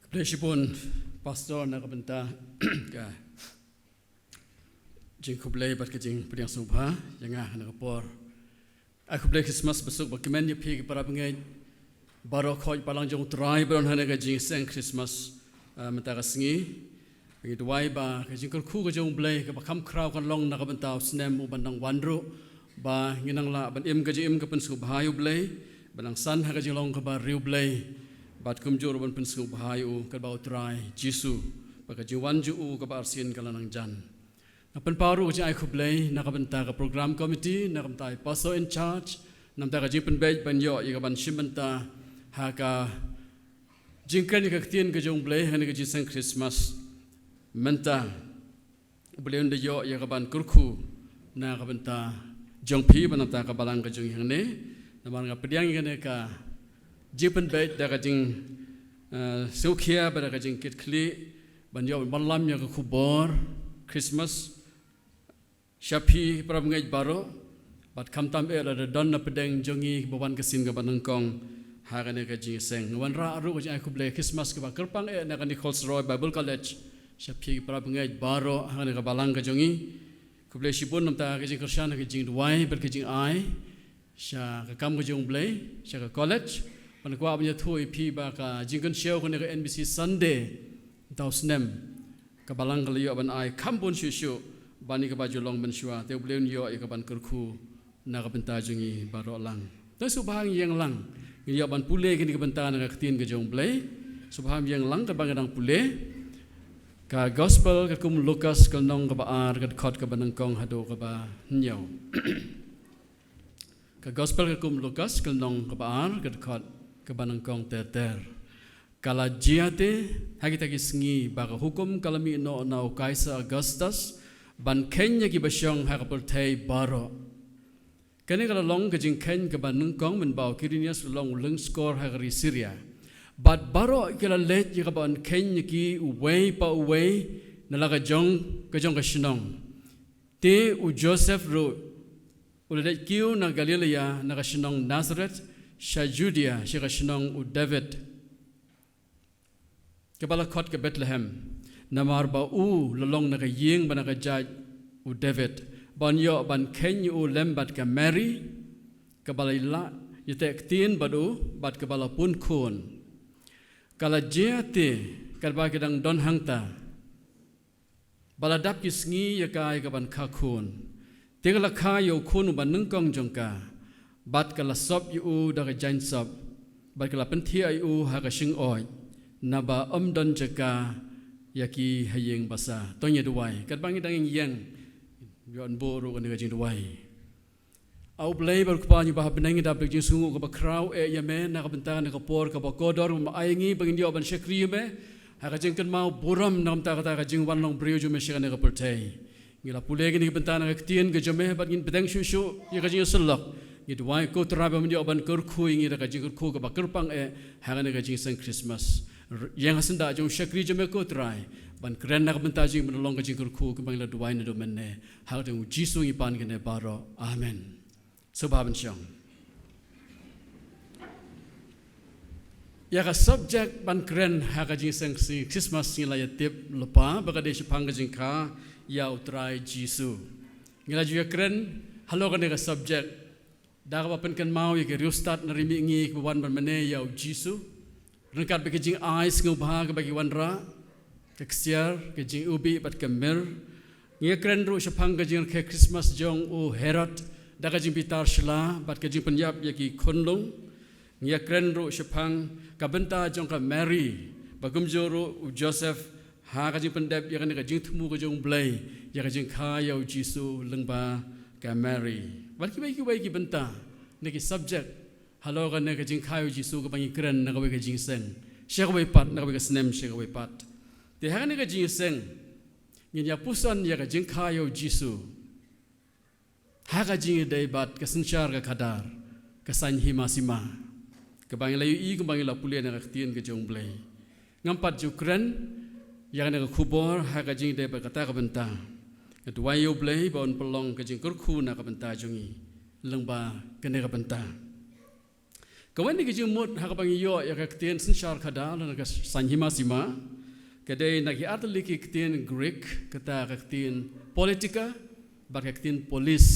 Khublei shibun, Pastor, na ka bynta ka jingkhublei bad ka jingpdiang sngewbha ïa nga ha kane ka por. Ai khublei Christmas basuk bakmen ïa phi ki para bangeit baroh, khot balang jong U Trai ba don ha kane ka jingïaseng Christmas, ah, mynta ka sngi. Ngi duwai ba ka jingkyrkhu ka jong U Blei kaba kham khraw kan long na ka bynta u snem u ban dang wan ruh, ba ngin nang lah ban im ka jingim ka pynsngewbha ïa U Blei, ban nang san ha ka jinglong kaba riewblei, bad kumjuh ruh ban pynsngewbha ïa u katba U Trai Jisu, bad ka jingwan jong u kaba arsien ka la nang jan. Nga pynpaw ruh ka jingai khublei na ka bynta ka program committee, na ka bynta i pastor in charge, na ka bynta ka jingpynbeit ban ïoh ïa ka ban shim bynta ha ka jingkren ïa ka ktien ka jong U Blei ha kane ka jingïaseng Christmas mynta. U Blei un da ïoh ïa ka ban kyrkhu na ka bynta jong phi bad na ka bynta ka balang ka jong ngi hangne. Namar nga pdiang ïa kane ka jingpynbeit da ka jing, eh, sngewkhia bad da ka jingkitkhlieh ban ïoh ban wallam ïa ka khubor Christmas sha phi para bangeit baroh, bad khamtam eh lada don na pdeng jong ngi ba wan ka sien kaba nyngkong ha kane ka jingïaseng. Nga wanrah ruh ka jingai khublei Christmas kaba kyrpang eh na ka Nichols Roy Bible College sha phi para bangeit baroh ha kane ka balang ka jong ngi. Khublei shibun na ka bynta ka jingkyrshan ha ka jingduwai bad ka jingai sha ka kam ka jong U Blei, sha ka college. Bad nga kwah ban ïathuh ïa phi ba ka jingkynshew kane ka N B C Sunday mynta u snem, ka balang ka la ïoh ban ai kham bun shuh shuh ban ïa kaba ju long mynshuwa. Te U Blei un ïoh ïa ka ban kyrkhu na ka bynta jong ngi baroh lang. Te sngewbha ngin ïeng lang, ngin ïoh ban pule kane ka bynta na ka ktien ka jong U Blei. Sngewbha ngin ïeng lang katba ngi dang pule. Ka Gospel katkum u Lukas, ka lynnong kaba ar, ka dkhot kaba nyngkong haduh kaba hynñiew. Ka Gospel katkum u Lukas, ka lynnong kaba ar, ka dkhot kaba nyngkong ter ter. Ka la jia te ha kita ki sngi ba ka hukum ka la mih noh na u Kaisar Augustus ban kheiñ ïa kiba shong ha ka pyrthei baroh. Kane ka la long ka jingkheiñ kaba nyngkong mynba u Kirinius u la long u lyngskor ha ka ri Syria. Bad baroh ki la leit ïa ka ban kheiñ ïa ki uwei pa uwei na la ka jong ka jong ka shnong. Te u Joseph ruh u la leit kiew na Galilaïa, na ka shnong Nazareth, sha Judia, sha ka shnong u David, kaba la khot ka Bethlehem, namar ba u la long na ka ïing bad na ka jait u David, ban ïoh ban kheiñ ïa u lem bad ka Mary, kaba la ïaleh ïateh ktien bad u, bad kaba la pun khun. Ka la jia te katba ki dang don hangta, ba la dap ki sngi ïa ka ïa ka ban kha khun. Te ka la kha ïa u khun uba nyngkong jong ka, bad ka la sop ïa u da ka jaiñsop, bad ka la pynthiah ïa u ha ka shingoid, naba ym don jaka ïa ki ha ïing basa. To ngin ïa duwai. Katba ngi dang ïeng, ïoh ban buh ruh kane ka jingduwai. A U Blei ba u Kpa jong ngi ba ha bneng, ngi dap da ka jingsngewnguh kaba khraw eh ïa me na ka bynta kane ka por kaba kordor ba me ai ïa ngi ba ngin ïoh ban shakri ïa me ha ka jingkynmaw burom na ka bynta kata ka jingwan long briew jong me sha kane ka pyrthei. Ngi la pule kine ki bynta na ka ktien ka jong me bad ngin bteng shuh shuh ïa ka jingïasyllok. Ngi duwai ko Trai ba men ïoh ban kyrkhu ïa ngi da ka jingkyrkhu kaba kyrpang eh ha kane ka jingseng Christmas. Ïeng ha syndah jong u shakri jong me ko Trai ban kren na ka bynta jong ngi, ban long ka jingkyrkhu kaba ngi la duwai naduh mynne. Ha ka kyrteng U Jisu ngi pan kane baroh. Amen. Sngewbha ban shong. Ïa ka subject ban kren ha ka jingseng Christmas ngi la ïa tip lypa ba ka dei shaphang ka jingkha ïa U Trai Jisu. Ngi la ju ïa kren halor kane ka subject da kaba pynkynmaw ïa ki riewstad na ri mihngi kiba wan ban mane ïa U Jisu. Ryngkat bad ka jingai sngewbha kaba ki wanrah, ka ksiar, ka jingïewbih bad ka mir. Ngi ïa kren ruh shaphang ka jingrakhe Christmas jong u Herod da ka jingbitar shla bad ka jingpynïap ïa ki khunlung. Ngi ïa kren ruh shaphang ka bynta jong ka Mary bad kumjuh ruh u Joseph ha ka jingpyndep ïa kane ka jingthmu ka jong U Blei ïa ka jingkha ïa U Jisu lyngba ka Mary. Bad kiwei kiwei ki bynta ne ki subject halor kane ka jingkha ïa U Jisu kaba ngi kren na kawei ka jingseng sha kawei pat, na kawei ka snem sha kawei pat. Te ha kane ka jingseng ngin ïa puson ïa ka jingkha ïa U Jisu ha ka jingïadei bad ka synshar ka khadar, ka saiñ hima sima, kaba ngi la ïohi kumba ngi la pule na ka ktien ka jong U Blei. Ngam pat ju kren ïa kane ka khubor ha ka jingïadei bad kata ka bynta. Nga duwai ïa U Blei ba un pynlong ka jingkyrkhu na ka bynta jong ngi lyngba kane ka bynta. Kawei na ki jingmut ha kaba ngi ïoh ïa ka ktien synshar khadar lane ka saiñ hima sima ka dei na ki artylli ki ktien Greek, kata ka ktien politika bad ka ktien polis,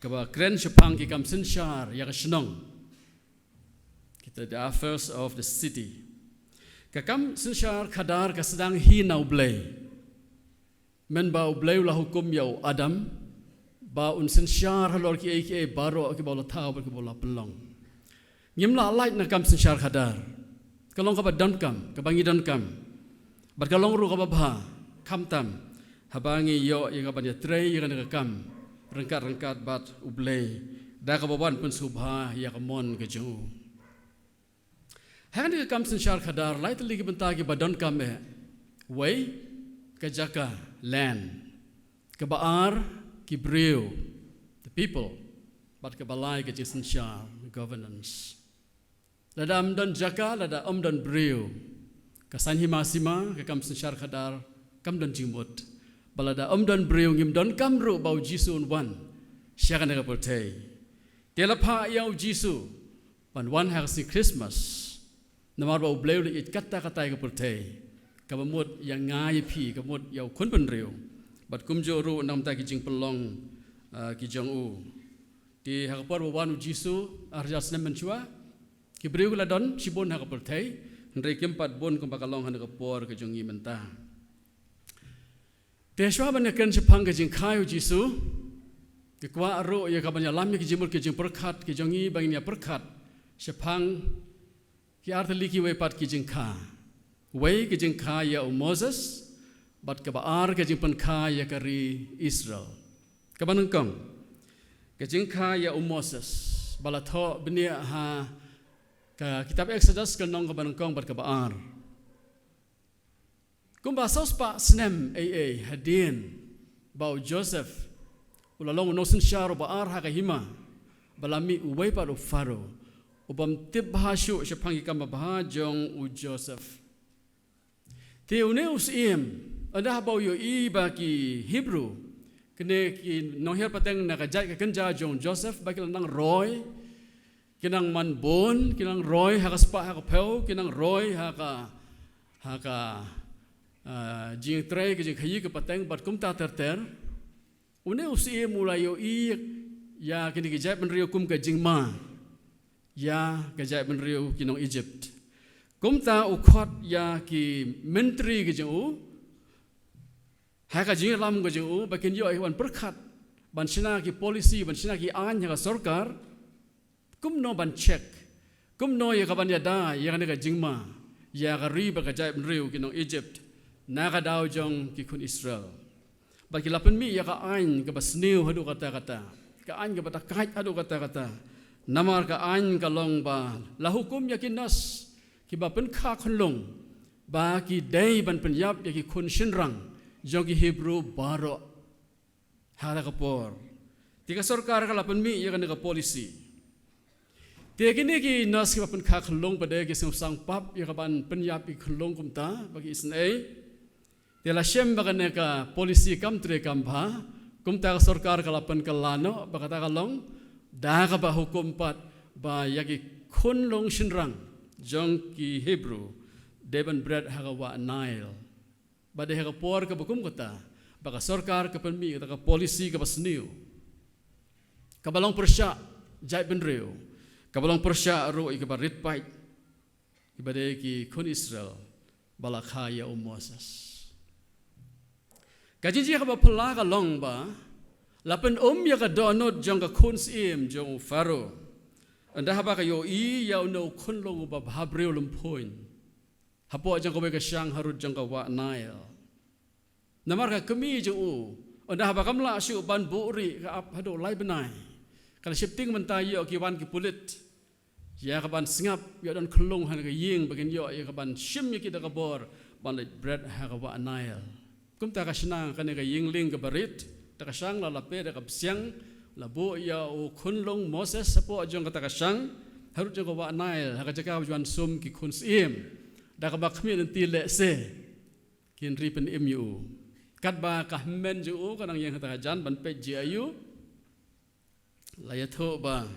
kaba kren shaphang ki kam synshar ïa ka shnong, kita, the affairs of the city. Ka kam synshar khadar ka sdang hi na U Blei. Mynba U Blei u la hukum ïa u Adam ba un synshar halor kiei kiei baroh kiba u la thaw bad kiba u la pynlong. Ngim lah lait na kam synshar khadar. Ka long kaba donkam, kaba ngi donkam. Bad ka long ruh kaba bha, khamtam haba ngi ïoh ïa ka ban ïatrei ïa kane ka kam ryngkat ryngkat bad U Blei da kaba wan pynsngewbha ïa ka mon ka jong u. Ha kane ka kam synshar khadar, lai tylli ki bynta kiba donkam eh. Wei, ka jaka, land. Kaba ar, ki briew, the people. Bad kaba lai, ka jingsynshar, governance. Lada ym don jaka, lada ym don briew, ka saiñ hima sima, ka kam synshar khadar kam don jingmut. Bad lada ym don briew, ngim donkam ruh ba U Jisu un wan sha kane ka pyrthei. Te la phah ïa U Jisu ban wan ha ka sngi Christmas. Namar ba U Blei u la ïeit katta katta ïa ka pyrthei, kaba mut ïa nga ïa phi, kaba mut ïa u khun bynriew, bad kumjuh ruh na ka bynta ki jingpynlong, ah, ki jong u. Te ha ka por ba wan U Jisu ar hajar snem mynshuwa, ki briew ki la don shibun ha ka pyrthei, hynrei kim pat bun kumba ka long ha kane ka por ka jong ngi mynta. Te shuwa ban ïa kren shaphang ka jingkha ïa U Jisu, nga kwah ruh ïa ka ban ïalam ïa ki jingmut ki jingpyrkhat ki jong ngi ba ngin ïa pyrkhat shaphang ki artylli kiwei pat ki jingkha. Wei, ka jingkha ïa u Moses, bad kaba ar, ka jingpynkha ïa ka ri Israel. Kaba nyngkong, ka jingkha ïa u Moses ba la thoh bniah ha ka kitab Exodus, ka lynnong kaba nyngkong bad kaba ar. Kumba saw spah snem ei ei hadien ba u Joseph u la long u nongsynshar uba ar ha ka hima, ba la mih uwei pat u Pharaoh u bym tip bha shuh shaphang ki kam babha jong u Joseph. Te une u syiem, ynda haba u ïohi ba ki Hebru, kine ki nonghiar pateng na ka jait ka kynja jong u Joseph, ba ki la nang roi, ki nang man bun, ki nang roi ha ka spah ha ka phew, ki nang roi ha ka, ha ka, ah, jingtrei ka jingkhaïi ka pateng bad kumta ter ter. Une u syiem u la ïohi ïa kine ki jaitbynriew kum ka jingma ïa ka jaitbynriew ki nong Egypt. Kumta u khot ïa ki myntri ki jong u ha ka jingïalam ka jong u ba kin ïoh ïa ka ban pyrkhat, ban shna ki policy, ban shna ki aiñ ha ka sorkar. Kumno ban check, kumno ïa ka ban ïada ïa kane ka jingma ïa ka ri bad ka jaitbynriew ki nong Egypt. na ka daw jong ki khun Israel. Bad ki la pynmih ïa ka aiñ kaba sniew haduh katta katta, ka aiñ kaba da kait haduh katta katta. Namar ka aiñ ka long ba la hukum ïa ki nurse kiba pynkha khunlung ba ki dei ban pynïap ïa ki khun shynrang jong ki Hebru baroh. Ha kata ka por, te ka sorkar ka la pynmih ïa kane ka policy. Te kine ki nurse kiba pynkha khunlung pat de ki sngewsang pap ïa ka ban pynïap ïa ki khunlung kumta ba ki isynei. Te la shem ba kane ka policy kam trei kam bha. Kumta ka sorkar ka la pynkylla noh ba kata ka long da kaba hukum pat ba ïa ki khunlung shynrang jong ki Hebru dei ban bret ha ka wah Nile. Bad dei ha ka por kaba kum kata ba ka sorkar ka pynmih kata ka policy kaba sniew, kaba long pyrshah jaitbynriew, kaba long pyrshah ruh ïa kiba rit paid, kiba dei ki khun Israel ba la kha ïa u Moses. Ka jingjia kaba phylla ka long ba la pynum ïa ka dohnud jong ka khun syiem jong u Pharaoh, ynda haba ka ïohi ïa une u khunlung uba bhabriew lymphuiñ hapoh jong kawei ka shang harud jong ka wah Nile. Namar ka kmie jong u, ynda haba kam lah shuh ban buhrieh, ka ap haduh lai bnai. Ka la sheptieng mynta ïoh ki wan ki pulit ïa ka ban sngap, ïoh don khunlung ha ka ïing ba kin ïoh ïa ka ban shim ïa ki da ka bor ban leit bret ha ka wah Nile. Kumta ka shna kane ka ïing lieng kaba rit da ka shang, la lap da ka bsiang, la buh ïa u khunlung Moses hapoh jong kata ka shang harud jong ka wah Nile, ha ka jaka ba ju wan sum ki khun syiem, da kaba khmih lynti lehse kin ri pynim ïa u. Katba ka hynmen jong u ka nang ïeng ha kata ka jan ban peit jia ïa u, la ïathuh ba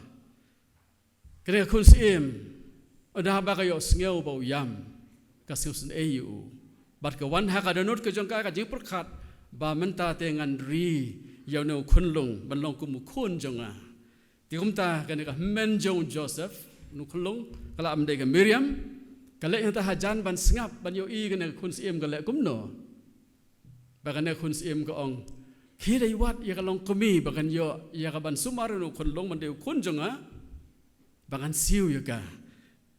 kane ka khun syiem, ynda haba ka ïohsngew ba u ïam, ka sngewsynei ïa u. Bad ka wan ha ka dohnud ka jong ka ka jingpyrkhat ba mynta te ngan ri ïa une u khunlung ban long kum u khun jong nga. Te kumta kane ka hynmen jong u Joseph, une u khunlung, ka la ym dei ka Miriam, ka leit hangta hajan ban sngap ban ïohi kane ka khun syiem ka leh kumno. Ba kane ka khun syiem ka ong, khie leit wad ïa ka longkmie ba kan ïoh ïa ka ban sumar ïa une u khunlung, ban dei u khun jong nga, ba ngan siew ïa ka.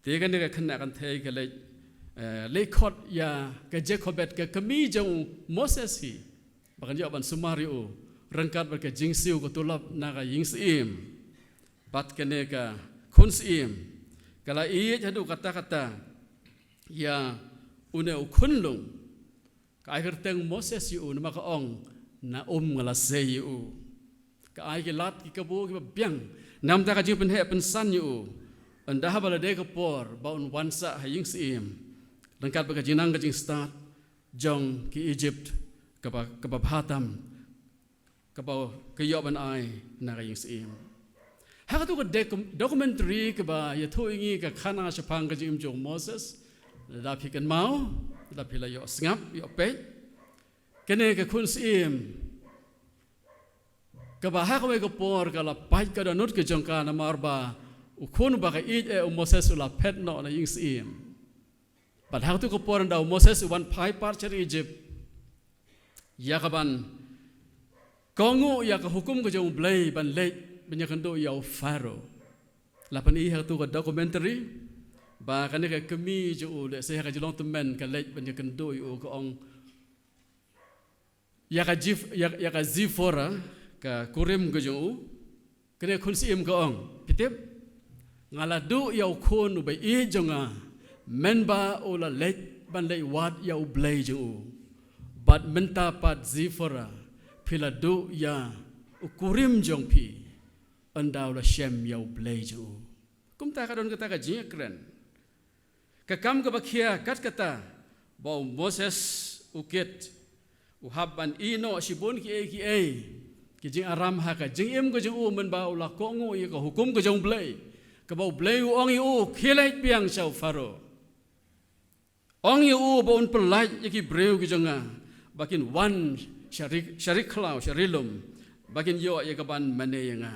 Te kane ka khynnah kynthei ka leit, eh, leit khot ïa ka Jokebed, ka kmie jong u Moses hi, ba kan ïoh ban sumar ïa u ryngkat bad ka jingsiew ka tulop na ka ïing syiem. Bad kane ka khun syiem ka la ïeit haduh katta katta ïa une u khunlung. Ka ai kyrteng Moses ïa u namar ka ong, na um nga la sei ïa u. Ka ai ki lad ki kabu kiba biang namar ka jingpynheh pynsan ïa u, ynda haba la dei ka por ba un wan sah ha ïing syiem ryngkat bad ka jingnang ka jingstad jong ki Egypt kaba, kaba bha tam, kaba ka ïoh ban ai na ka ïing syiem. Ha katu ka dec-, documentary kaba ïathuh ïa ngi ka khana shaphang ka jingim jong u Moses, lada phi kynmaw, lada phi la ïoh sngap, ïoh peit, kane ka khun syiem kaba ha kawei ka por ka la pait ka dohnud ka jong ka namar ba u khun uba ka ïeit eh u Moses u la phet noh na ïing syiem. Bad ha katu ka por ynda u Moses u wan phai pat sha ri Egypt ïa ka ban kohnguh ïa ka hukum ka jong U Blei ban leit ban ïakynduh ïa u Pharaoh. La pyni ha katu ka documentary ba kane ka kmie jong u, lehse ha ka jinglong tymmen, ka leit ban ïakynduh ïa u, ka ong ïa ka Ziph-, ïa, ïa ka Zipporah, ka kurim ka jong u. Kane khun syiem ka ong, phi tip, nga la duh ïa u khun uba ïeit jong nga, mynba u la leit ban leit wad ïa U Blei jong u. Bad mynta pat Zipporah, phi la duh ïa u kurim jong phi, ynda u la shem ïa U Blei jong u. Kumta ka don kata ka jingïakren. Ka kam kaba khia kat kata ba u Moses u kit, u hap ban ïehnoh shibun kiei kiei ki jingaram ha ka jingim ka jong u mynba u la kohnguh ïa ka hukum ka jong U Blei, kaba U Blei u ong ïa u, khie leit biang sha u Pharaoh, ong ïa u ba un pyllait ïa ki briew ki jong nga ba kin wan sha ri, sha ri khlaw, sha ri lum, ba kin ïoh ïa ka ban mane ïa nga.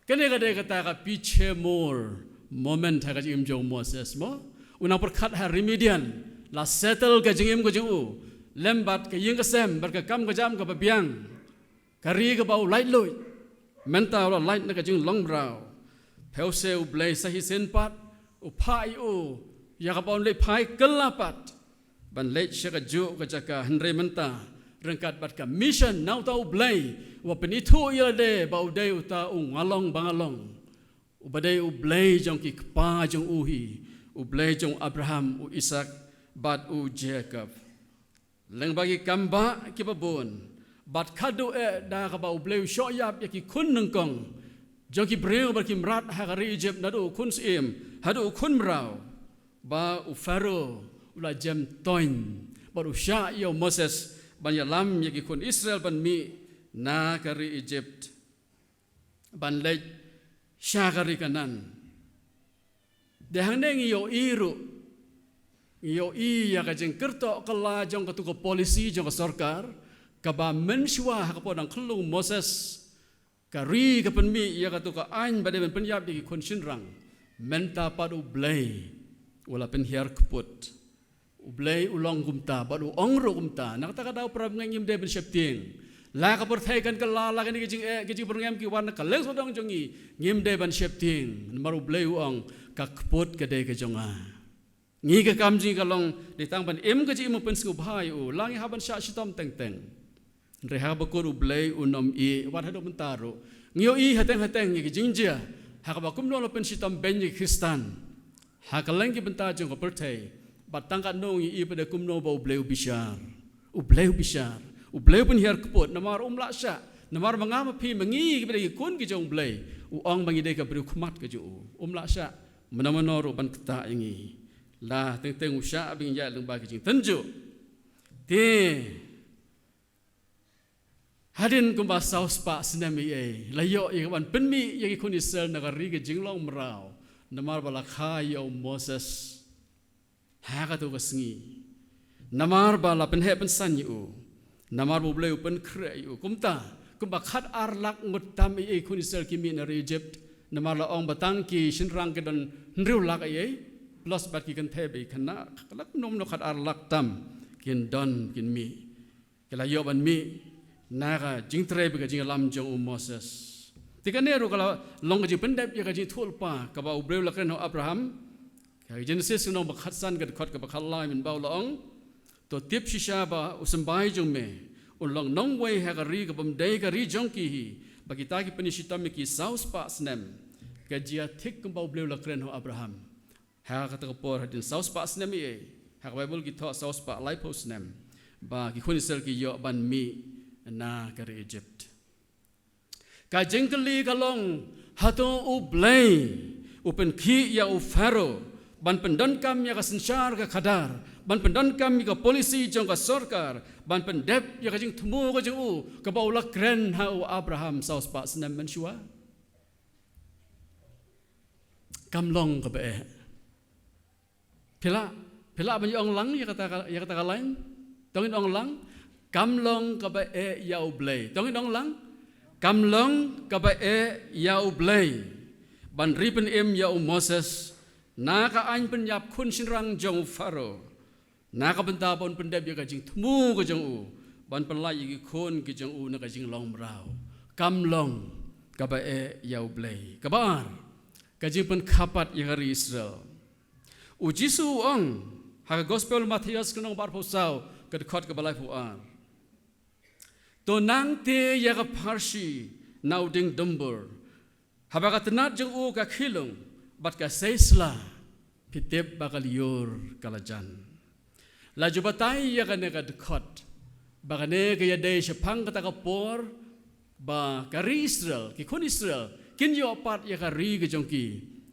Kane ka dei kata ka pynshai mur moment ha ka jingim jong u Moses mo. U nang pyrkhat ha ri Midian, la settle ka jingim ka jong u lem bad ka ïing ka sem bad ka kam ka jam kaba biang, ka ri kaba u laitluid. Mynta u la lait na ka jinglong mraw. Phewse U Blei sa shisien pat u phah ïa u ïa kaba un leit phai kylla pat. ban leit sha kajuh ka jaka, hynrei mynta ryngkat bad ka mission na uta U Blei uba pynithuh ïa lade ba u dei uta u nga long ba nga long, uba dei U Blei jong ki kpa jong u hi, U Blei jong u Abraham, u Isaak bad u Jakob. Lyngba ki kam ba kiba bun, bad khadduh eh da kaba U Blei u shoh ïap ïa ki khun nyngkong jong ki briew bad ki mrad ha ka ri Ijipt, naduh u khun syiem haduh u khun mraw, ba u Pharaoh u la jem toiñ bad u shah ïa u Moses ban ïalam ïa ki khun Israel ban mih na ka ri Ijipt ban leit sha ka ri Kanaan. Te hangne ngi ïohi ruh, ngi ïohi ïa ka jingkyrtoh kylla jong katu ka policy jong ka sorkar, kaba mynshuwa ha ka por dang khyllung u Moses, ka ri ka pynmih ïa katu ka aiñ ba dei ban pynïap ïa ki khun shynrang. Mynta pat U Blei u la pynhiar kput. U Blei u long kumta bad u ong ruh kumta, na kata ka daw para bangeit, ngim dei ban sheptieng. La ka pyrthei kan kylla, la kine ki jingeh ki jingpyrngem ki wan na kylleng sawdong jong ngi, ngim dei ban sheptieng. Namar U Blei u ong, ka kput ka dei ka jong nga. Ngi ka kam jong ngi ka long dei tang ban im ka jingim pynsngewbha ïa u, la ngi hap ban shah shitom teng teng. Hynrei ha kaba kut U Blei u nym ïeh, wat haduh mynta ruh ngi ïohi hateng hateng ïa ki jingjia ha kaba kumno la pynshitom beiñ ïa ki Khristan ha kylleng ki bynta jong ka pyrthei. Bad tang katno ngi ïohi pat de kumno ba U Blei u bishar. U Blei u bishar, U Blei u pynhiar kput, namar um lah shah, namar ma nga ma phi ma ngi kiba dei ki khun ki jong U Blei, u ong ba ngi dei ka briew khmat ka jong u. Um lah shah mano mano ruh ban ktah ïa ngi. La teng teng u shah ba ngin ïaid lyngba ki jingtynjuh. Te hadien kumba saw spah snem ei ei, la ïoh ïa ka ban pynmih ïa ki khun Israel na ka ri ka jinglong mraw, namar ba la kha ïa u Moses ha katu ka sngi. Namar ba la pynheh pynsan ïa u, namar ba U Blei u pynkhreh ïa u. Kumta, kumba khat ar lak ngut tam ei ei ki khun Israel ki mih na ri Ijipt, namar la ong ba tang ki shynrang ki don hynriew lak ei ei, plus bad ki kynthei bad ki khynnah, ka lak nym no khat ar lak tam kin don kin mih. Ki la ïoh ban mih na ka jingtrei bad ka jingïalam jong u Moses. Te kane ruh ka la long ka jingpyndep ïa ka jingïathuhlypa kaba U Blei u la kren ha u Abraham. Ka Genesis ka lynnong ba khatsan, ka dkhot kaba khatlai, mynba u la ong, to tip shisha ba u symbai jong me un long nongwei ha ka ri kabym dei ka ri jong ki hi, ba kita ki pynïashitom ïa ki saw spah snem. Ka jia thik kumba U Blei u la kren ha u Abraham. Ha kata ka por hadien saw spah snem ei ei, ha ka Baibl ki thoh saw spah laiphew snem, ba ki khun Israel ki ïoh ban mih na ka ri Ijipt. Ka jingkylli ka long, hato U Blei u pynkhih ïa u Pharaoh ban pyndonkam ïa ka synshar ka khadar, ban pyndonkam ïa ka polisi jong ka sorkar, ban pyndep ïa ka jingthmu ka jong u kaba u la kren ha u Abraham saw spah snem mynshuwa? Kam long kaba eh. Phi lah, phi lah ban ïa ong lang ïa kata ka, ïa kata ka lain? To ngin ong lang, kam long kaba eh ïa U Blei. To ngin ong lang, kam long kaba eh ïa U Blei ban ri pynim ïa u Moses na ka aiñ pynïap khun shynrang jong u Pharaoh, na ka bynta ban pyndep ïa ka jingthmu ka jong u, ban pynlait ïa ki khun ki jong u na ka jinglong mraw. Kam long kaba eh ïa U Blei. Kaba ar, ka jingpynkhapat ïa ka ri Israel. U Jisu u ong ha ka Gospel Mathaios ka lynnong ba arphew saw, ka dkhot kaba laiphew ar, to nangta ïa ka pharshi na u dieng dumbur, haba ka tnat jong u ka khih lung bad ka sei sla, phi tip ba ka lyiur ka la jan. La ju batai ïa kane ka dkhot ba kane ka ïadei shaphang kata ka por ba ka ri Israel, ki khun Israel kin ïoh pat ïa ka ri ka jong ki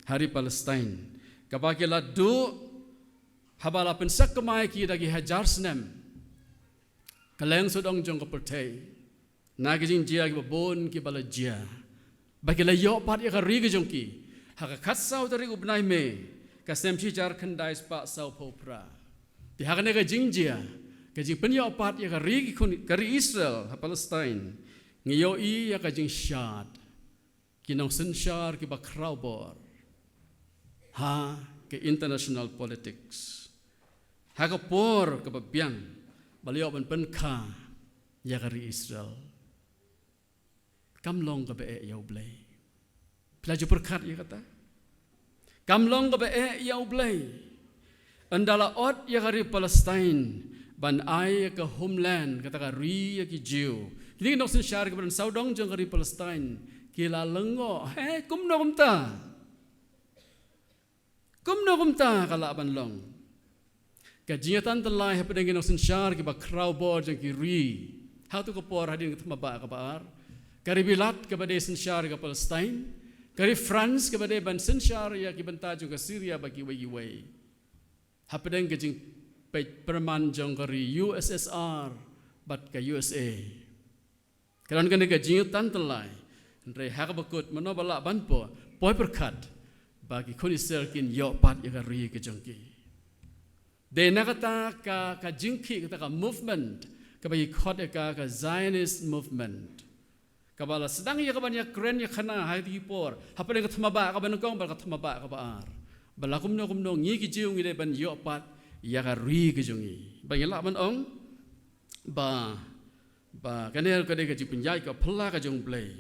ha ri Palestine, kaba ki la duh haba la pynsakma ïa ki da ki hajar snem kylleng sawdong jong ka pyrthei, na ki jingjia kiba bun kiba la jia, ba ki la ïoh pat ïa ka ri ka jong ki ha ka khatsaw tarik u bnai May, ka snem shi hajar khyndai spah sawphew phra. Te ha kane ka jingjia, ka jingpynïoh pat ïa ka ri ki khun, ka ri Israel ha Palestine, ngi ïohi ïa ka jingshad ki nongsynshar kiba khraw bor ha ka international politics, ha ka por kaba biang ba la ïoh ban pynkha ïa ka ri Israel. Kam long kaba eh ïa U Blei. Phi la ju pyrkhat ïa kata? Kam long kaba eh ïa U Blei. Ynda la ot ïa ka ri Palestine ban ai ïa ka homeland, kata ka ri ïa ki Jiw, kine ki nongsynshar kiba don sawdong jong ka ri Palestine ki la lyngngoh, he, kumno kumta? Kumno kumta ka lah ban long? Ka jingïatan tyllai hapdeng ki nongsynshar kiba khraw bor jong ki ri ha tu ka por hadien ka thma bah kaba ar, ka ri Bilat kaba dei synshar ïa ka Palestine, ka ri France kaba dei ban synshar ïa ki bynta jong ka Syria bad kiwei kiwei, hapdeng ka jingpeit pyrman jong ka ri U S S R bad ka U S A. Ka don kane ka jingïatan tyllai. Hynrei ha kaba kut, mano ba lah ban poi? Poi pyrkhat ba ki khun Israel kin ïoh pat ïa ka ri ka jong ki. Dei na kata ka, ka jingkhih, kata ka movement kaba ki khot ïa ka, ka Zionist movement, kaba la sdang ïa ka ban ïakren ïakhana ha kito ki por, hapdeng ka thma bah kaba nyngkong bad ka thma bah kaba ar, ba la kumno kumno ngi ki Jiw ngi dei ban ïoh pat ïa ka ri ka jong ngi. Ba ngi lah ban ong ba, ba kane ka dei ka jingpynïaid ka phylla ka jong U Blei.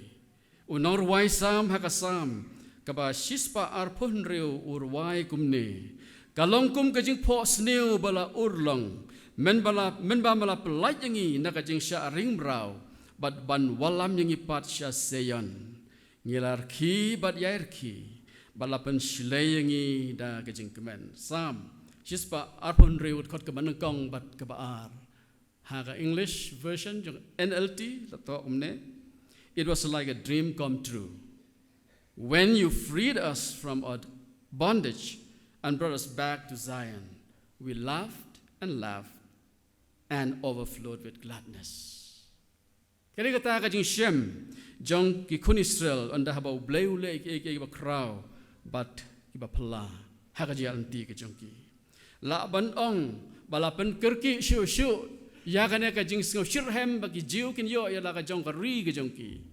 U nongrwai Salm ha ka Salm kaba shispah arphew hynriew u rwai kumne: Ka long kum ka jingphohsniew ba la urlong, mynba la, mynba me la pyllait ïa ngi na ka jingshah ring mraw, bad ban wallam ïa ngi pat sha Seion. Ngi la rkhie bad ïai rkhie, bad la pynshlei ïa ngi da ka jingkmen. Salm shispah arphew hynriew, dkhot kaba nyngkong bad kaba ar. Ha ka English version jong N L T la thoh kumne: It was like a dream come true when you freed us from our bondage and brought us back to Zion. We laughed and laughed and overflowed with gladness. Kane kata ka jingshem jong ki khun Israel ynda haba U Blei u leh ïa kiei kiei kiba khraw bad kiba phylla ha ka jingïaid lynti ka jong ki. Lah ban ong ba la pynkyrkieh shuh shuh ïa kane ka jingsngewshitrhem ba ki Jiw kin ïoh ïa la ka jong ka ri ka jong ki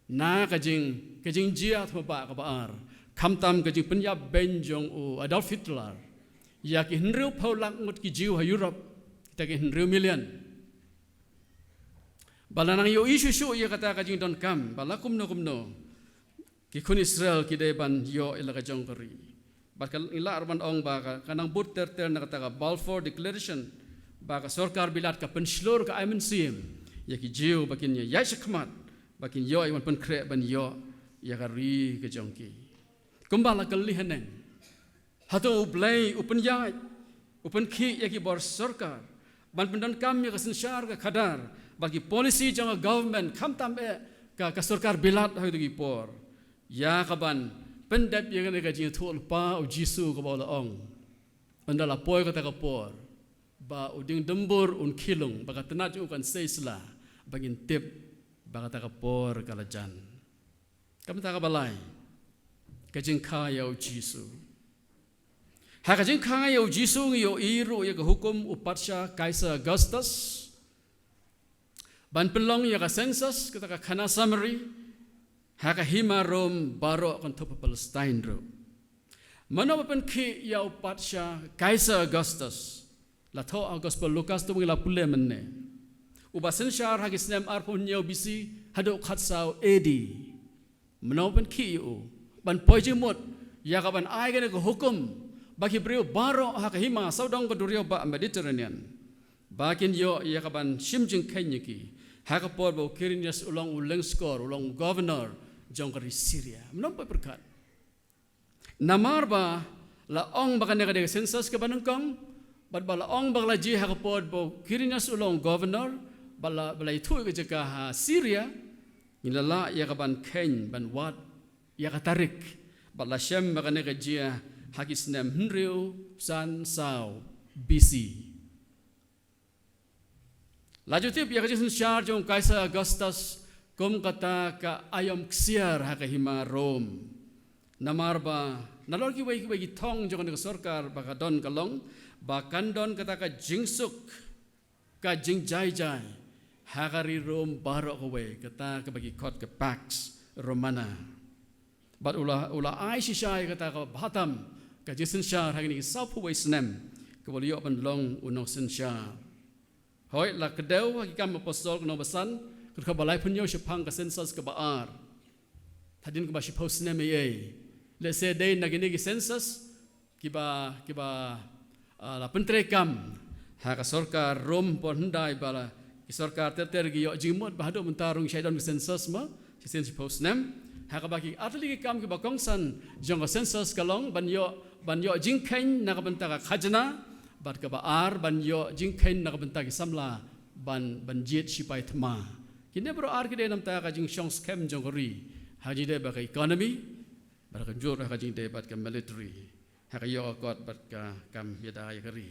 na ka jing, ka jingjia thma bah kaba ar, khamtam ka jingpynïap beiñ jong u Adolf Hitler ïa ki hynriewphew lak ngut ki Jiw ha Europe, kita ki hynriew million. Ba la nang ïohi shuh shuh ïa kata ka jingdonkam, ba la kumno kumno ki khun Israel ki dei ban ïoh ïa la ka jong ka ri. Bad ka, ngi lah ruh ban ong ba ka, ka nang bud ter ter na kata ka Balfour Declaration, ba ka sorkar Bilat ka pynshlur, ka ai mynsiem ïa ki Jiw ba kin ïaid shakhmat, ba kin ïoh ïa ban pynkhreh ban ïoh ïa ka ri ka jong ki. Kumba la kylli haneng, hato U Blei u pynïaid, u pynkhih ïa ki bor sorkar ban pyndonkam ïa ka synshar ka khadar bad ki policy jong ka government, khamtam eh ka, ka sorkar Bilat ha kito ki por, ïa ka ban pyndep ïa kane ka jingïathuhlypa U Jisu kaba u la ong ynda la poi kata ka por, ba u dieng dumbur un khie lung, ba ka tnat jong u kan sei sla, ba ngin tip ba kata ka por ka la jan. Ka bynta kaba lai, ka jingkha ïa U Jisu. Ha ka jingkha ïa U Jisu ngi ïohi ruh ïa ka hukum u patsha Kaisar Augustus ban pynlong ïa ka census, kata ka khana summary, ha ka hima Rome baroh, kynthup ha Palestine ruh. Mano ba pynkhih ïa u patsha Kaisar Augustus? La thoh ha Gospel Lukas, to ngi la pule mynne. Uba synshar ha ki snem arphew hynñiew B C haduh khatsaw A D. Mano ba pynkhih ïa u ban poi jingmut ïa ka ban ai kane ka hukum ba ki briew baroh ha ka hima sawdong ka duriaw bah Mediterranean ba kin ïoh ïa ka ban shim jingkheiñ ïa ki, ha ka por ba u Quirinius u long u lyngskor, u long governor jong ka ri Syria? Mano ba pyrkhat? Namar ba la ong ba kane ka dei ka census kaba nyngkong, bad ba la ong ba ka la jia ha ka por ba u Quirinius u long governor, ba la, ba la ïathuh ïa ka jaka ha Syria, ngi la lah ïa ka ban kheiñ, ban wad ïa ka tarik, bad la shem ba kane ka jia ha ki snem hynriew san saw B C. La ju tip ïa ka jingsynshar jong u Kaisar Augustus kum kata ka aïom ksiar ha ka hima Rome. Namar ba nalor kiwei kiwei ki thong jong kane ka sorkar ba ka don ka long ba kan don kata ka jingsuk, ka jingjai jai ha ka ri Rome baroh kawei, kata kaba ki khot ka Pax Romana. Bad u la, u la ai shisha ïa kata kaba bha tam ka jingsynshar ha kine ki sawphew wei snem kaba u la ïoh ban long u nongsynshar. Hooid, la kdew ha ki Kam Apostol ka nong ba san, ka dkhot ba laiphew hynñiew shaphang ka census kaba ar. Hadien kaba shiphew snem ei ei. Lehse dei na kine ki census kiba, kiba Ah, la pyntreikam ha ka sorkar Rom por hyndai ba la ki sorkar ter ter ki ïoh jingmut ba haduh mynta ruh shai don ki census ma, shisien shiphew snem. Ha kaba ki artylli ki kam kiba kongsan jong ka census ka long ban ïoh, ban ïoh jingkheiñ na ka bynta ka khajna, bad kaba ar ban ïoh jingkheiñ na ka bynta ki samla ban, ban jied shipai thma. Kine baroh ar ki dei namar ka jingshong skhem jong ka ri ha ka jingdei bad ka economy, bad ka jur ha ka jingdei bad ka military, ha ka ïoh ka kot bad ka kam ïada ïa ka ri.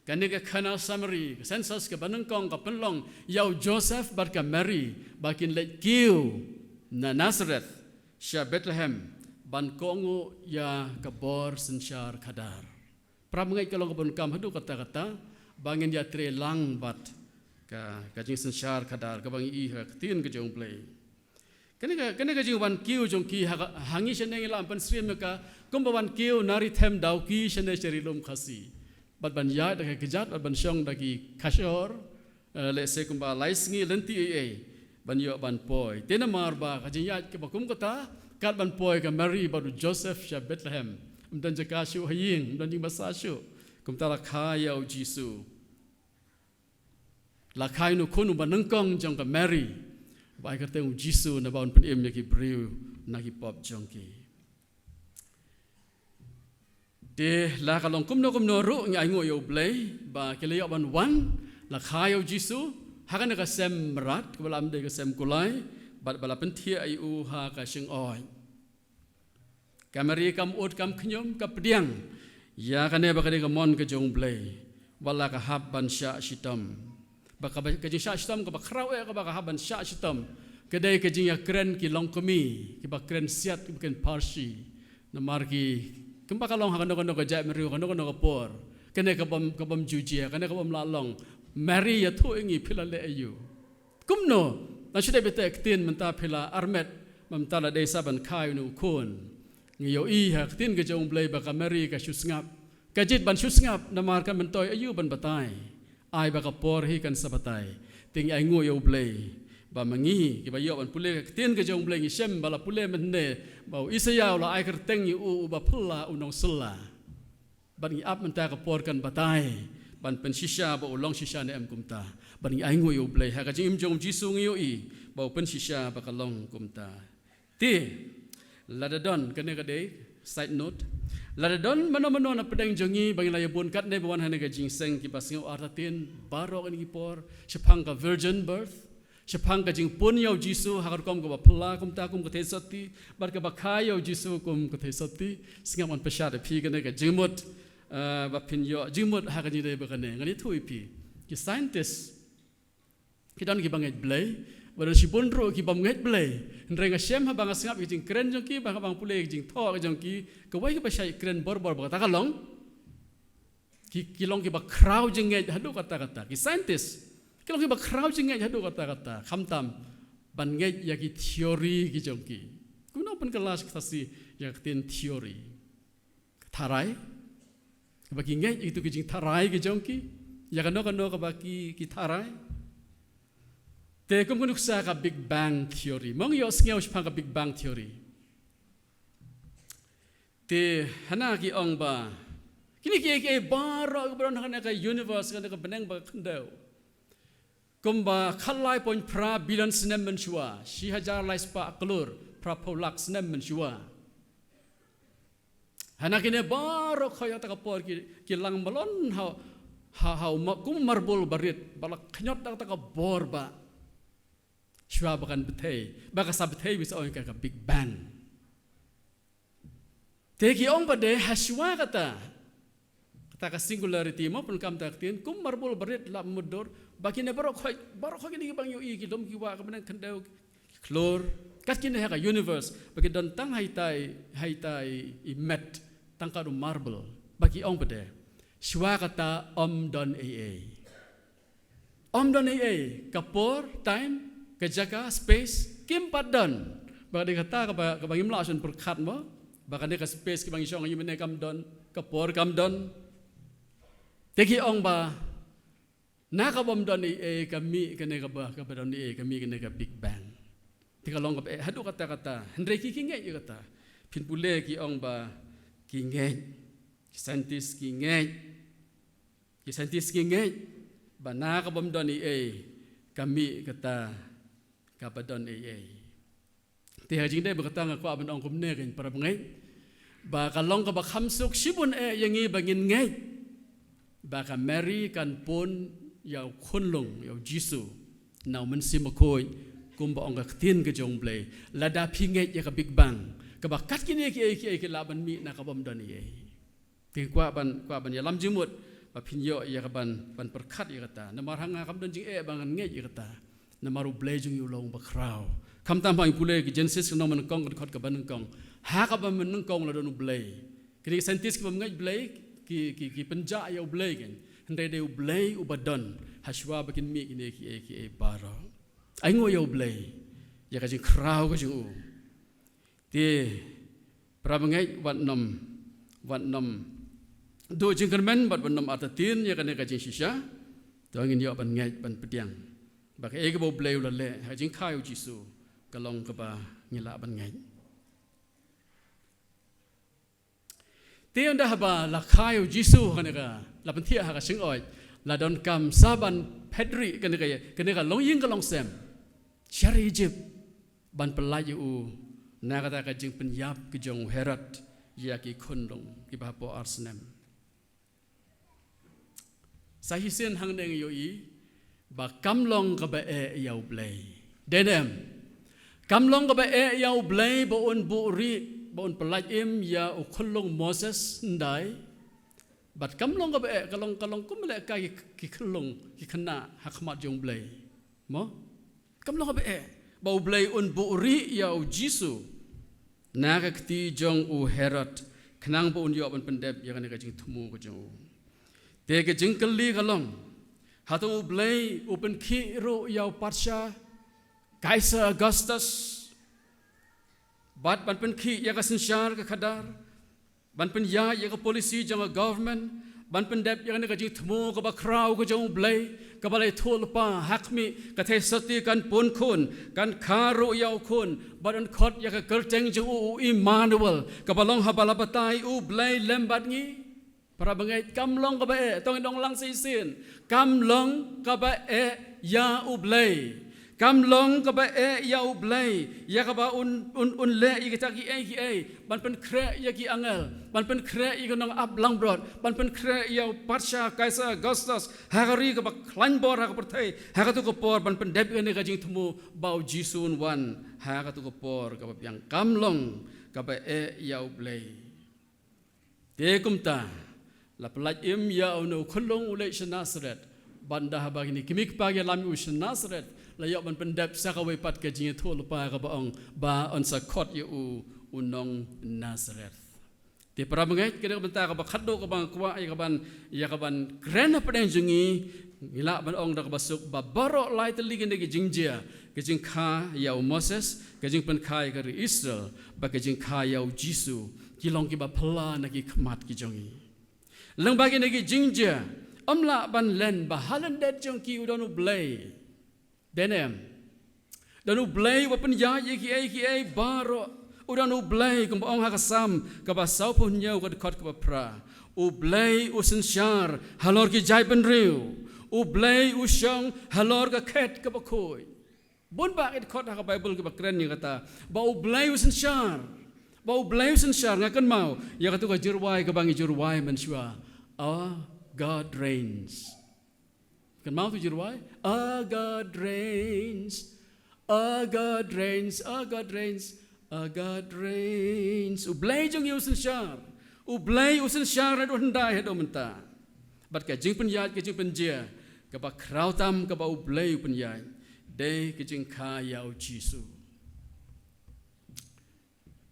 Kane ka Cana Samaria, ka census kaba nyngkong ka pynlong ïa u Joseph bad ka Mary ba kin leit kiew na Nazareth sha Bethlehem ban kohnguh ïa ka bor synshar khadar. Para bangeit, ka long ka bun kam haduh katta katta ba ngin ïatrei lang bad ka, ka jingsynshar khadar kaba ngi i ha ka ktien ka jong U Blei. Kane ka, kane ka jingwan kiew jong ki ha, ha ngi shane ngi lah ban pynsyriem ïa ka kumba wan kiew na ri them daw ki shane sha ri lum Khasi. Bad ban ïaid da ka kjat, bad ban shong da ki khashor, eh, lehse kumba lai sngi lynti ei ei ban ïoh ban poi. Te namar ba ka jingïaid kaba kum kata, kat ban poi ka Mary bad u Joseph sha Bethlehem, ym don jaka shuh ha ïing, ym don jingbasa shuh. Kumta la kha ïa u Jisu. La kha ïa u khun uba nyngkong jong ka Mary, ba ai kyrteng u Jisu, naba un pynim ïa ki briew na ki pop jong ki. Te la ka long kumno kumno ruh ngi ainguh ïa U Blei ba ki la ïoh ban wan, la kha ïa u Jisu ha kane ka sem mrad kaba la ym dei ka sem kulai, bad ba la pynthiah ïa u ha ka shyngoid. Ka Mary kam ud kam khñium, ka pdiang ïa kane ba ka dei ka mon ka jong U Blei, wat la ka hap ban shah shitom. Ba ka, ka jingshah shitom kaba khraw eh kaba ka hap ban shah shitom ka dei ka jingïakren ki longkmie, kiba kren siat, kiba kren pharshi. Namar ki, kumba ka long ha kano kano ka jaitbynriew, kano kano ka por, kane ka bym, ka bym ju jia, kane ka bym lah long. Mary ïathuh ïa ngi, phi la leh aïu? Kumno? Nang shu dep ïa ka ktien mynta phi la armet, mynta la dei sa ban kha ïa une u khun. Ngi ïohi ha ka ktien ka jong U Blei ba ka Mary ka shu sngap. Ka jied ban shu sngap namar kan myntoi aïu ban batai. Ai ba ka por hi kan sa batai. Te ngi ainguh ïa U Blei ba ma ngi kiba ïoh ban pule ka ktien ka jong U Blei ngi shem ba la pule mynne ba u Isaïah u la ai kyrteng ïa u uba phylla u nongsylla. Bad ngi ap mynta ka por kan batai ban pynshisha ba u long shisha ne em kumta. Bad ngi ainguh ïa U Blei ha ka jingim jong u Jisu ngi ïohi ba u pynshisha ba ka long kumta. Te lada don, kane ka dei side note, lada don mano mano na pdeng jong ngi ba ngi la ïabun katne ba wan ha kane ka jingseng, kiba sngew artatien baroh kine ki por shaphang ka virgin birth, shaphang ka jingpun ïa u Jisu ha ka rukom kaba phylla kumta kum ka theisotti, bad kaba kha ïa u Jisu kum ka theisotti, sngap ngan pynshad ïa phi kane ka jingmut, eh, ba phin ïoh jingmut ha ka jingdei ba kane. Ngan ïathuh ïa phi, ki scientist ki don kiba ngeit Blei, bad don shibun ruh ki bym ngeit Blei. Hynrei nga shem haba nga sngap ïa ka jingkren jong ki, ba haba nga pule ïa ka jingthoh ka jong ki, kawei kaba shait kren borbor ba kata ka long, ki, ki long kiba khraw jingngeit haduh katta katta. Ki scientist ki long kiba khraw jingngeit haduh katta katta, khamtam ban ngeit ïa ki theory ki jong ki. Kumno pynkylla sha Khasi ïa ka ktien theory? Ka tharai. Kaba ki ngeit ïa kito ki jingtharai ki jong ki, ïa kano kano kaba ki, ki tharai. Te kum ka nuksa ka Big Bang theory, mo ngi ïohsngew shaphang ka Big Bang theory. Te hana ki ong ba kine kiei kiei baroh kiba don ha kane ka universe, kane ka bneng bad ka khyndew, kumba khatlai point phra billion snem mynshuwa, shi hajar lai spah klur phra phew lak snem mynshuwa. Hana kine baroh khoit ha kata ka por ki, ki lang malon ha, ha, ha u ma-, kum marbul barit ba la khñiot da kata ka bor ba shuwa ba kan bthei, ba ka sa bthei, ba sa ong ïa ka, ka Big Bang. Te ki ong ba dei ha shuwa kata, kata ka singularity, mo pyndonkam kata ka ktien, kum marbul barit la mutdur, ba kine baroh khoit, baroh khoit kine kiba ngi ïohi, ki lum ki wah, ka bneng khyndew, ki khlur, kat kine ha ka universe, ba ki don tang ha itai, ha itai i met, tang kat u marbul, ba ki ong ba dei, shuwa kata ym don ei ei. Ym don ei ei, ka por, time, ka jaka, space, kim pat don. Ba dei kata kaba, kaba ngim lah shuh pyrkhat mo, ba kane ka space kaba ngi shong ha ïing mynne kam don, ka por kam don. Te ki ong ba na ka bym don ei ei ka mih kane kaba, kaba don ei ei ka mih kane ka Big Bang. Te ka long kaba eh haduh katta katta. Hynrei ki, ki ngeit ïa kata? Phin pule ki ong ba ki ngeit. Ki scientist ki ngeit, ki scientist ki ngeit ba na ka bym don ei ei ka mih kata kaba don ei ei. Te ha jingdei ba kata nga kwah ban ong kumne, ko para bangeit, ba ka long kaba kham suk shibun eh ïa ngi ba ngin ngeit ba ka Mary kan pun ïa u khunlung, ïa u Jisu, na u Mynsiem Bakhuid, kumba ong ka ktien ka jong U Blei. Lada phi ngeit ïa ka Big Bang, kaba kat kine kiei kiei ki lah ban mih na ka bym don ei ei. Te kwah ban, kwah ban ïalam jingmut ba phin ïoh ïa ka ban, ban pyrkhat ïa kata. Namar ha nga kam don jingeh ba ngan ngeit ïa kata. Namar U Blei jong ngi u long ba khraw. Khamtam ha ngi pule ki Genesis ka nong mynnyngkong, ka dkhot kaba nyngkong. Ha kaba mynnyngkong la don U Blei. Kine ki scientist ki bym ngeit Blei, ki, ki, ki pynjah ïa U Blei ken. Hynrei dei U Blei uba don hashwa ba kin mih kine kiei kiei baroh. Ai nguh ïa U Blei ïa ka jingkhraw ka jong u. Te para bangeit, wat nym, wat nym duh jingkyrmen bad wat nym artatien ïa kane ka jingshisha. To ngin ïoh ban ngeit, ban pdiang ba kaei kaba U Blei u la leh ha ka jingkha ïa u Jisu ka long kaba ngi lah ban ngeit. Te ynda haba la kha ïa u Jisu ha kane ka, la pynthiah ha ka shyngod, la donkam sa ban phet rieh kane ka, kane ka longïing ka longsem sha ri Ijipt, ban pyllait ïa u na kata ka jingpynïap ka jong u Herod ïa ki khunlung kiba hapoh ar snem. Sa shisien hangne ngi ïohi ba kam long kaba eh ïa U Blei. Dei ne em? Kam long kaba eh ïa U Blei ba un buhrieh, ba un pyllait im ïa u khunlung Moses hyndai. Bad kam long kaba eh, ka long, ka long kum lehkai ki, ki khunlung, ki khynnah ha khmat jong U Blei. Mo? Kam long kaba eh ba U Blei un buhrieh ïa u Jisu na ka kti jong u Herod, khnang ba un ïoh ban pyndep ïa kane ka jingthmu ka jong u. Te ka jingkylli ka long, hato U Blei u pynkhih ruh ïa u patsha Kaisar Augustus bad ban pynkhih ïa ka synshar ka khadar, ban pynïaid ïa ka policy jong ka government, ban pyndep ïa kane ka jingthmu kaba khraw ka jong U Blei, kaba la ïathuh lypa ha khmih, ka theisotti kan pun khun, kan kha ruh ïa u khun, bad yn khot ïa ka kyrteng jong u, u Immanuel, kaba long haba la batai U Blei lem bad ngi. Para bangeit, kam long kaba eh, to ngin ong lang shisien. Kam long kaba eh ïa U Blei. Kam long kaba eh ïa U Blei ïa kaba un, un, un leh ïa kita kiei kiei, ban pynkhreh ïa ki angel, ban pynkhreh ïa ki nongap langbrot, ban pynkhreh ïa u patsha Kaisar Augustus ha ka ri kaba khlaiñ bor ha ka pyrthei ha katu ka por, ban pyndep ïa kane ka jingthmu ba u Jisu un wan ha katu ka por kaba biang. Kam long kaba eh ïa U Blei. Te kumta la pyllait im ïa une u khunlung u leit sha Nasareth. Bad ynda haba kine ki kmie ki kpa ki ïalam ïa u sha Nasareth, la ïoh ban pyndep sa kawei pat ka jingïathuh lypa kaba ong ba yn sa khot ïa u, u nong Nasareth. Te para bangeit, kane ka bynta kaba khatduh kaba nga kwah ïa kaban, ïa kaban kren hapdeng jong ngi, ngi lah ban ong da kaba suk ba baroh lai tylli kine ki jingjia, ka jingkha ïa u Moses, ka jingpynkha ïa ka ri Israel, bad ka jingkha ïa u Jisu, ki long kiba phylla na ki khmat ki jong ngi. Lyngba kine ki jingjia, ym lah ban len ba ha lyndet jong ki u don U Blei. Dei ne em? Don U Blei uba pynïaid ïa kiei kiei baroh. U don U Blei kumba ong ha ka Salm kaba sawphew hynñiew ka dkhot kaba phra. U Blei u synshar halor ki jaitbynriew. U Blei u shong halor ka khet kaba khuid. Bun bah ki dkhot ha ka Baibl kiba kren ïa kata ba U Blei u synshar. Ba U Blei u synshar. Nga kynmaw ïa katu ka jingrwai kaba ngi jingrwai mynshuwa, Our God Reigns. Kynmaw tu jingrwai, Our God Reigns, Our God Reigns, Our God Reigns, Our God Reigns. U Blei jong ngi u synshar. U Blei u synshar naduh hyndai haduh mynta. Bad ka jingpynïaid, ka jingpynjia kaba khraw tam kaba U Blei u pynïaid, dei ka jingkha ïa u Jisu.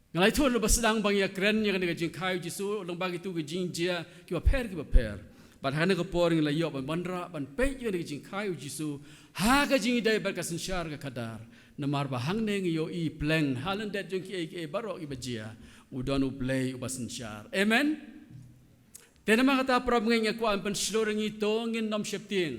Nga la ïathuh lyngba sdang ba ngi ïakren ïa kane ka jingkha ïa u Jisu lyngba kitu ki jingjia kiba pher kiba pher. Bad ha kane ka por ngi la ïoh ban wanrah ban peit ïa kane ka jingkha ïa u Jisu ha ka jingïadei bad ka synshar ka khadar. Namar ba hangne ngi ïohi pleng ha lyndet jong kiei kiei baroh kiba jia, u don U Blei uba synshar. Amen. Te namar kata para bangeit, nga kwah ban pynshlur ïa ngi, to ngin nym sheptieng.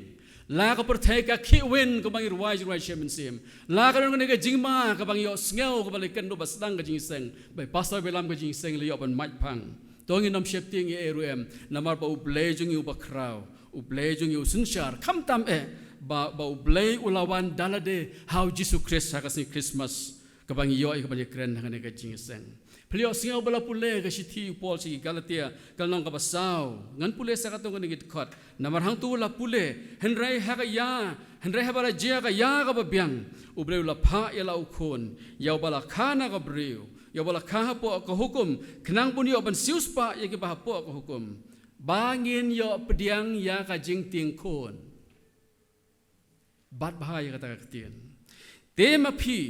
La ka pyrthei ka khih win kaba ngi rwai jingrwai shem mynsiem. La ka don kane ka jingma kaba ngi ïohsngew kaba la ïakynduh ba sdang ka jingïaseng, ba i pastor ba ïalam ka jingïaseng la ïoh ban mait phang. To ngin ym sheptieng ei ei ruh em, namar ba U Blei jong ngi uba khraw, U Blei jong ngi u synshar, khamtam eh, ba, ba U Blei u la wan da lade ha U Jisu Khrist ha ka sngi Christmas, kaba ngi ïoh ïa kaban ïakren ha kane ka jingïaseng. Phi la ïohsngew ba la pule ka shithi u Paul sha ki Galatia, ka lynnong kaba saw, ngan pule sa katto katne ki dkhot, namar hangto la pule, hynrei ha ka ïa, hynrei haba la jia ka ïa kaba biang, U Blei u la phah ïa la u Khun, ïa uba la kha na ka briew, ïa uba la kha hapoh ka hukum, khnang ba un ïoh ban siewspah ïa kiba hapoh ka hukum, ba ngin ïoh pdiang ïa ka jingtieng khun. Bad bha ïa kata ka ktien. Te ma phi,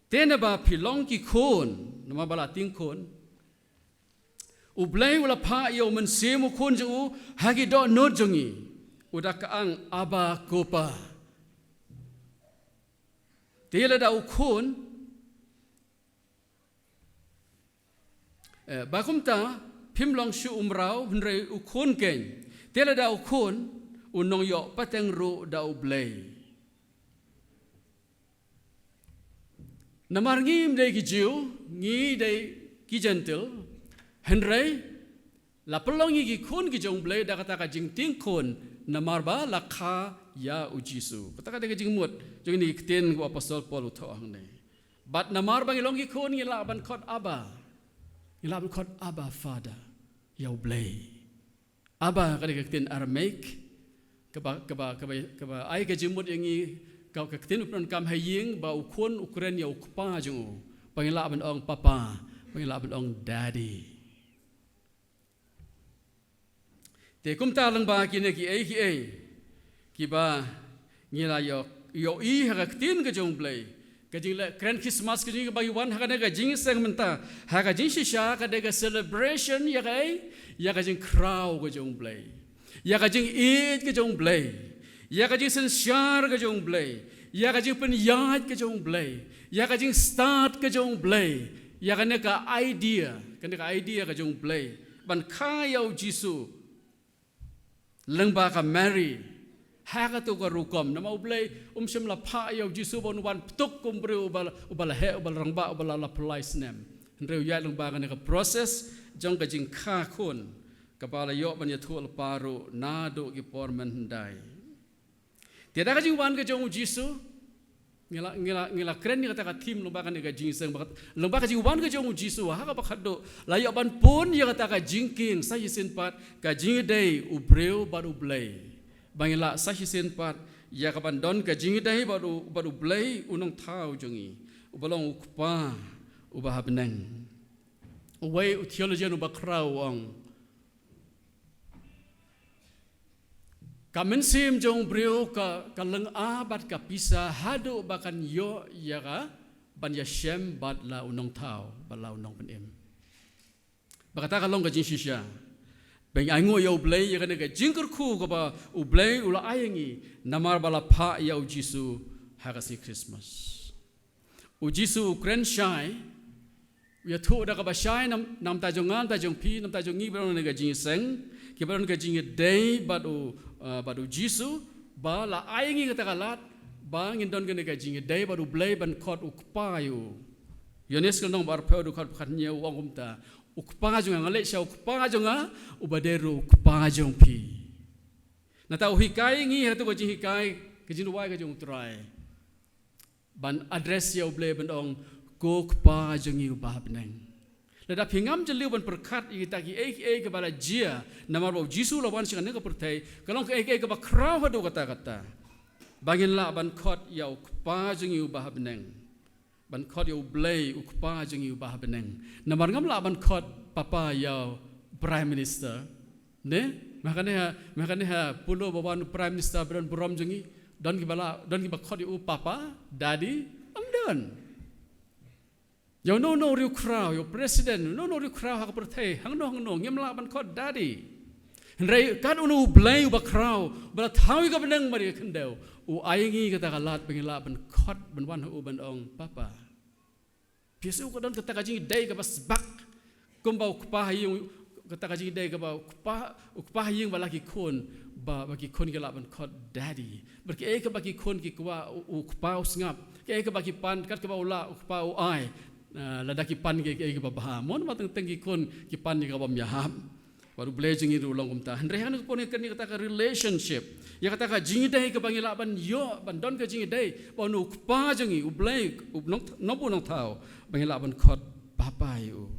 te naba phi long ki khun, namar ba la tieng khun, U Blei u la phah ïa U Mynsiem U Khun jong u ha ki dohnud jong ngi, u da ka ang, Abba, Ko Pa. Te lada u khun, eh, ba kumta, phim long shuh u mraw, hynrei u khun keiñ. Te lada u khun, u nongïoh pateng ruh da U Blei. Namar ngim dei ki Jiw, ngi dei ki Jentil, hynrei la pynlong ngi ki khun ki jong U Blei da kata ka jingtieng khun, namar ba la kha ïa U Jisu. Kata ka dei ka jingmut jong kine ki ktien u Apostol Paul u thoh hangne. Bad namar ba ngi long ki khun, ngi lah ban khot Abba. Ngi lah ban khot Abba Father, ïa U Blei. Abba ka dei ka ktien Aramaic, kaba, kaba, kaba, kaba ai ka jingmut ïa ngi, ka, ka ktien u pyndonkam ha ïing, ba u khun u kren ïa u kpa jong u, ba ngi lah ban ong Papa, ba ngi lah ban ong Daddy. Te kumta lyngba kine kiei kiei kiba ngi la ïoh, ïohi ha ka ktien ka jong U Blei, ka jingleh kren Christmas ka jong ngi, kaba ngi wan ha kane ka jingïaseng mynta, ha ka jingshisha ka dei ka celebration ïa kaei? Ïa ka jingkhraw ka jong U Blei, ïa ka jingïeit ka jong U Blei, ïa ka jingsynshar ka jong U Blei, ïa ka jingpynïaid ka jong U Blei, ïa ka jingstad ka jong U Blei, ïa kane ka idea, kane ka idea ka jong U Blei ban kha ïa U Jisu lyngba ka Mary ha kato ka rukom. Namar U Blei um shym la phah ïa U Jisu ba un wan ptuk kum u briew uba la, uba la heh, uba la rangbah, uba la, la pynlait snem. Hynrei u ïaid lyngba kane ka process jong ka jingkha khun, kaba la ïoh ban ïathuh lypa ruh naduh ki por mynhyndai. Te da ka jingwan ka jong U Jisu, ngi la, ngi la, ngi la kren ïa kata ka theme lyngba kane ka jingïaseng, ba kat-, lyngba ka jingwan ka jong U Jisu ha kaba khatduh, la ïoh ban pun ïa kata ka jingkieng sa shisien pat, ka jingïadei u briew bad U Blei. Ba ngin lah sa shisien pat ïa kaban don ka jingïadei bad U, bad U Blei U Nongthaw jong ngi, uba long U Kpa uba ha bneng. Uwei u theologian uba khraw u ong, ka mynsiem jong u briew ka, ka lynga bad ka pisa haduh ba kan ïoh ïa ka ban ïashem bad la U Nongthaw, bad la U Nongpynim. Ba kata ka long ka jingshisha ba ngi ainguh ïa U Blei ïa kane ka jingkyrkhu kaba U Blei u la ai ïa ngi, namar ba la phah ïa U Jisu ha ka sngi Christmas. U Jisu u kren shai, u ïathuh da kaba shai nam-, na ka bynta jong nga, na ka bynta jong phi, na ka bynta jong ngi baroh na ka jingïaseng, kiba don ka jingïadei bad U, uh, bad U Jisu, ba la ai ngi kata ka lad ba ngin don kane ka jingïadei bad U Blei ban khot U Kpa ïa U. Ïoannis ka lynnong ba arphew dkhot ba khathynñiew u ong kumta, U Kpa jong nga, nga leit sha U Kpa jong nga, uba dei ruh U Kpa jong phi. Nangta u hikai ngi ha kato ka jinghikai, ka jingduwai ka jong U Trai, ban address ïa U Blei ban ong, Ko Kpa jong ngi uba ha bneng. Lada phi ngam jylliew ban pyrkhat ïa kita kiei kiei kiba la jia namar ba U Jisu u la wan sha kane ka pyrthei, ka long kaei kaei kaba khraw haduh katta katta ba ngin lah ban khot ïa U Kpa jong ngi uba ha bneng, ban khot ïa U Blei U Kpa jong ngi uba ha bneng. Namar ngam lah ban khot Papa ïa u Prime Minister, ne? Ma kane ha, ma kane ha Polo ba wan u Prime Minister ba don burom jong ngi, don kiba la, don kiba khot ïa u Papa, Daddy? Ym don. Ïa uno uno u riewkhraw, ïa u President, uno uno u riewkhraw ha ka pyrthei, hangno hangno, ngim lah ban khot Daddy. Hynrei kat uno U Blei uba khraw, uba la thaw ïa ka bneng bad ïa ka khyndew, u ai ngi kata ka lad ba ngin lah ban khot, ban wan ha U ban ong, Papa. Phi sngew ka don kata ka jingïadei kaba sbak, kumba u kpa ha ïing, kata ka jingïadei kaba u kpa, u kpa ha ïing bad la ki khun, ba, ba ki khun ki lah ban khot Daddy. Bad kiei kaba ki khun ki kwah, u, u kpa u sngap. Kiei kaba ki pan, kat kaba u lah, u kpa u ai. Ah, lada ki pan ki, ki, ki babha. Mon ma teng teng ki khun ki pan ïa ka bym ïahap. Bad U Blei jong ngi ruh u long kumta. Hynrei ha kane ka por ngi kren ïa kata ka relationship, ïa kata ka jingïadei kaba ngi lah ban ïoh, ban don ka jingïadei bad u Kpa jong ngi, U Blei, u nong, Nongbuh Nongthaw, ba ngi lah ban khot Papa ïa u.